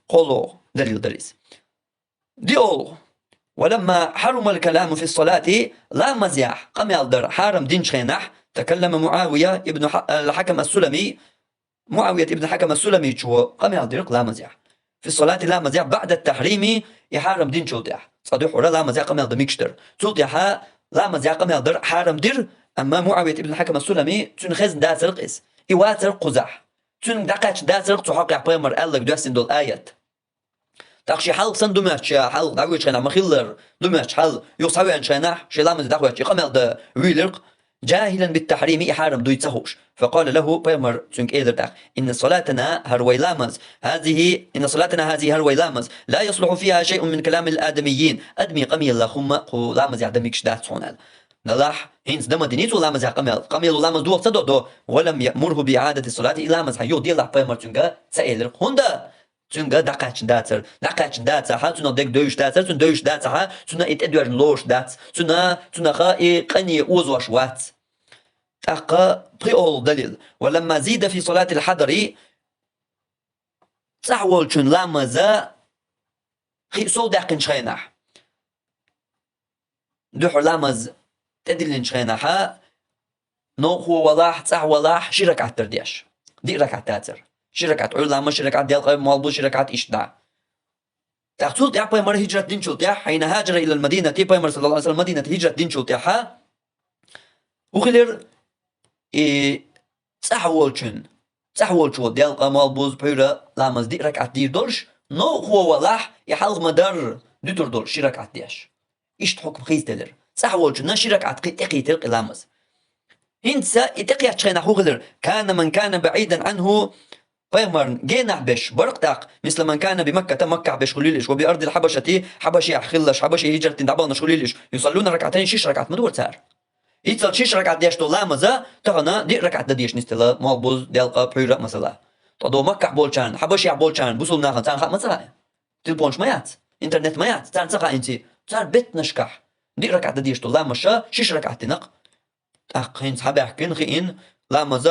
КхоалгӀа далил дара иза. ДиолгӀа. ولما حرم الكلام في الصلاة, ламазехь къамел дар хьарам динчу хенахь, تكلم معاوية ابن ح-, الحكم السلمي, Муавият ибн Хьакам ас-Суламичо къамел дира-кх ламазехь. في الصلاة, ламазехь, بعد التحريم, и хьарам динчул тӀаьхьа. Цкъа дуьххьара ламазехь къамел дан мегаш дара. Цул тӀаьхьа ламазехь къамел дар хьарам дира, амма Муавият ибн Хьакам ас-Сулами, цуьнан хезна дацара-кх иза. И вацара-кх кхузахь. Цуьнга дӀакхаьчна дацара-кх цу хьокъехь пайхамара аьлларг доьссина долу аят. ТӀаккха шен хьалха санна ду моьттуш, ша хьалха дӀавоьдучу хенахь ма-хиллара ду моьттуш хьал, юха схьавеанчу хенахь, шен ламазе дӀахӀоьттича, и къамел дан вуьйлира-кх, جاهلا بالتحريم, и хьарам дуй ца хууш. فقال له, пайхамара цуьнга элира тӀаккха: إن صلاتنا, хӀара вай ламаз, هذه, إن صلاتنا هذه, хӀара вай ламаз, لا يصلح فيها شيء من كلام الآدميين, адамийн къамелах хӀумма кху ламазехь дан мегаш дац хьуна, аьлла. Делахь, хӀинца дан ма диний цо ламазехь къамел, къамело ламаз доху ца до, до, ولم يأمره بإعادة الصلاة, и ламаз хьан юха делахь, пайхамара цуьнга ца элира-кх. ХӀунда? Цуьнга дӀакхаьчна дацара. ДӀакхаьчна дацахь, цунах дерг девзаш дацара, цунна девзаш дацахь, цунна и тӀедоьжна лоруш дац. Цунна, цунах и къине озош вац. ТӀаккха пхоьалгӀа далил. ولما زيد في صلاة الحضر, цӀахь волчун ламаза хи сов даьккхинчу хенахь. Дуьххьара ламаз тӀедиллинчу хенахьа, новкъахо валахь, цӀахь валахь, ши ракаӀат дара деш. Диъ ракаӀат дацара. Ши ракаӀат Ӏуьйра ламаз, ши ракаӀат делкъе молбуз, ши ракаӀат иштта дӀа. ТӀаккха цул тӀаьхьа пайхамар хӀиджрат динчул тӀаьхьа, حين هاجر إلى المدينة, пайхамар, саллаллаху Ӏалайхи ва саллам, Мадинате хӀиджрат динчул тӀаьхьа, хӀун хилира? И цӀахь волчун, цӀахь волчо делкъа, молбуз, пхьуьйра ламаз диъ ракаӀат дийр долуш, новкъахо валахь, и хьалха ма-дарра дуьтур долуш ши ракаӀат деш. Иштта хьукм хийцаделира. ЦӀахь волчунна ши ракаӀат кхин тӀекхийтира-кх и ламаз. ХӀинца и тӀекхеттачу хенахь хӀун хилира? كان من كان بعيدا عنه пайхамарна генахь беш бара-кх тӀаккха, مثل من كان بمكة, Маккахь беш хуьлийла уьш, وبأرض الحبشة, Хьабашехь хилларш, Хьабаший хӀижрат дина дӀабаханарш хуьлийла уьш, يصلون ركعتين, шиш ракаӀат ма дора цара. Иззал шиш ракаӀат деш долу ламаз тахана диъ ракаӀат дан дезаш нисделла, молла, буза, делкъа, пхьуьйра а масала. Ткъа догӀу Маккахь болчарна, Хьабашехь болчарна, бусулбанашна царна хаа ма ца хаьа. Телефонаш ма яц, интернет ма яц, царна ца хаийна ци. Цара беттанашкахь диъ ракаӀат дан дезаш долу ламаз шиш ракаӀат дина-кх. ТӀаккха хӀинца хьабаьхкина, хиъна, ламаз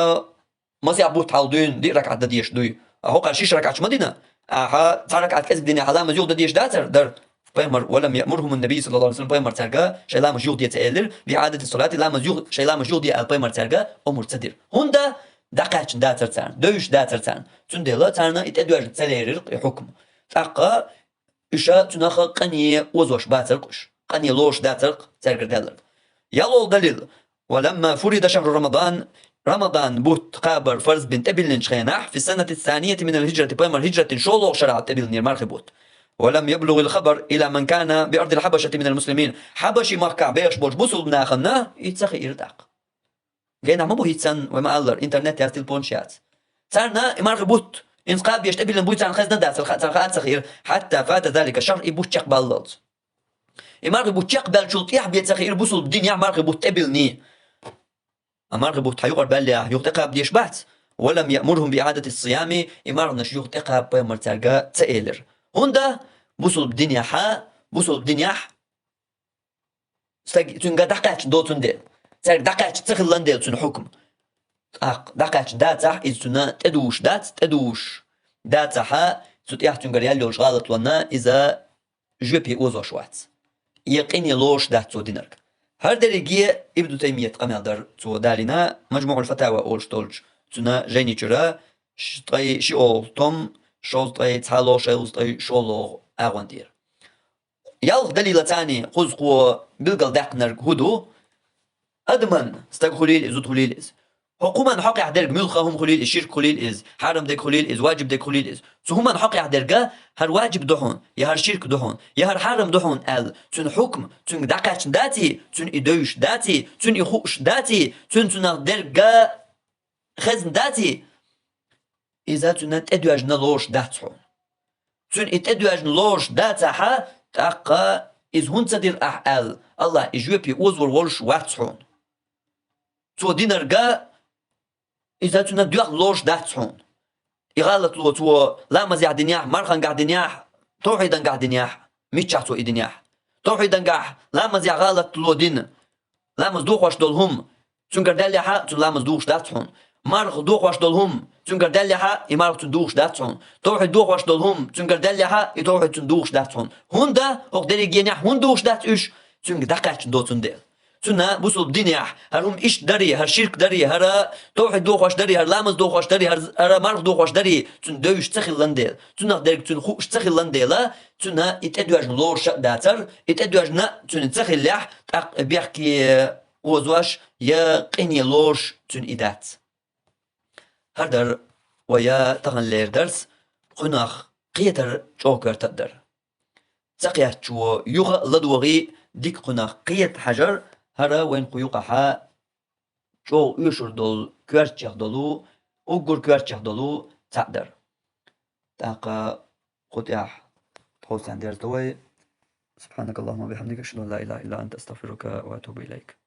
масех бутт хьалха дуьйна диъ ракаӀат дан дезаш дуй. А хӀокхара шиш ракаӀаташ ма дина. Ахьа цхьа ракаӀат кӀезиг динехь, ламаз юха дан дезаш дацара? Дара. Пайхамар, ولم يأمرهم النبي صلى الله عليه وسلم, пайхамар цаьрга шайн ламазаш юха де ца элира, بإعادة الصلاة, ламаз юха, шайн ламазаш юха де аьлла пайхамар цаьрга омра ца дира. ХӀунда? ДӀакхаьчна дацара царна, девзаш дацара царна. Цундела царна и тӀедоьжна ца лерира-кх и хьукм. ТӀаккха уьш цунах къане озош бацара-кх уьш. Къане лоруш дацара-кх цаьргара даьлларг. ЯлхолгӀа далил: ولما فرض شهر رمضان, Рамадан бутт кхабар фарз бина тӀебиллинчу хенахь, في السنة الثانية من الهجرة, пайхамар хӀижрат дина шолгӀа шарахь тӀебиллинера мархи бутт. ولم يبلغ الخبر إلى من كان بأرض الحبشة من المسلمين. Хьабаший-Махкахь бехаш болчу бусулбанашна и ца хиира тӀаккха. Генахь ма бу хӀинца санна, вай ма-аллара, интернет яц, телефонаш яц. Царна и мархи бутт, хӀинца кхаба дезаш тӀебиллина буй царна хезна дацара, ха-, царна хаа ца хиира, حتى فات ذلك الشهر, и бутт чекхбаллалц. И мархи бутт чекхбаьллачул тӀаьхьа бен ца хиира бусулба динехь мархи бутт тӀебиллиний. А мархи бутт хьан юкъара баьллехь, юха тӀекхаба дезаш бац. ولم يأمرهم بإعادة الصيام, и марханаш юха тӀекхаба пайхамар цаьрга ца элира. ХӀунда? Бусулба динехь, бусулба динехь стаг цуьнга дӀакхаьчна доцун дела. Цаьрга дӀакхаьчна ца хилла дела цуьнан хьукм. ТӀаккха дӀакхаьчна дацахь, иза цунна тӀедугӀуш дац, тӀедугӀуш дацахьа, цу тӀехь цуьнгара яьлла йолчу гӀалатлонна иза жоьпе озош вац. Я къине лоруш дац цо динарг. ХӀара дерриге Ибн Таймият къамел дара, цо далийна, Мажмуъул Фатава олуш долчу цуьнан жайни чуьра, ш-, ткъе шиолгӀа том, шовзткъе цхьалгӀа, шовзткъе шолгӀа агӀон тӀера. ЯлхолгӀа далилаца кхуза кхо билгалдаьккхинарг хӀун ду? Адаман, стаг хуьлийла иза, зуда хуьлийла иза, хӀокху хӀуманна хьокъехь дерг муьлхха хӀума хуьлийла иза, ширк хуьлийла иза, хьарам дерг хуьлийла иза, ваджиб дерг хуьлийла иза, цу хӀуманна хьокъехь дерг хӀара ваджиб ду хьуна, я хӀара ширк ду хьуна, я хӀара хьарам ду хьуна аьлла, цуьнан хьукм цуьнга дӀакхаьчна даций, цуьнан и девзаш даций, цуьнан и хууш даций, цуьнан цунах дерг хезна даций, иза цуьнан тӀедоьжна лоруш дац хьуна. Цуьнан и тӀедоьжна лоруш дацахьа, тӀаккха иза хӀунда ца дира ахь аьлла, АллахӀ и жоьпе озор волуш вац хьуна. Цо динарга иза цуьнан доьхна лоруш дац хьуна. И гӀалатло цо ламазехь динехь, мархангахь динехь, тавхьидангахь динехь, миччахь цо и динехь. Тавхьидангахь ламазехь гӀалатло дина, ламаз дохош долу хӀума цуьнгара даьллехьа, цуьнан ламаз духуш дац хьуна. Марха дохош долу хӀума цуьнгара даьллехьа, и марха цуьнан духуш дац хьуна. Тавхьид дохош долу хӀума цуьнгара даьллехьа, и тавхьид цуьнан духуш дац хьуна. ХӀунда? ХӀокху дерригенехь хӀунда духуш дац уьш? Цуьнга дӀакхаьчна доцун дела. Цуьнан бусулба динехь хӀара хӀума иштта дарий, хӀара ширк дарий, хӀара тавхьид дохош дарий, хӀара ламаз дохош дарий, хӀара, хӀара марха дохош дарий, цуьнан девзаш ца хилла дела, цунах дерг цуьнан хууш ца хилла дела, цуьнан и тӀедоьжна лоруш а дацара, и тӀедоьжна цуьнан ца хиллехь, тӀаккха бехке озош я къине лоруш цуьнан и дац. ХӀара дара вай таханлера дарс, кхунах кхетар чӀогӀа коьрта а дара. Ца кхетчо юха а ладогӀий, дика кхунах кхета хьажар, хӀара вайна кху юкъахьа чӀогӀа оьшур долу, коьртачех долу, уггар коьртачех долу цхьаъ дара. ТӀаккха кху тӀехь тховсцан дерзадо вай. سبحانك اللهم وبحمدك، أشهد أن لا إله إلا أنت، أستغفرك وأتوب إليك.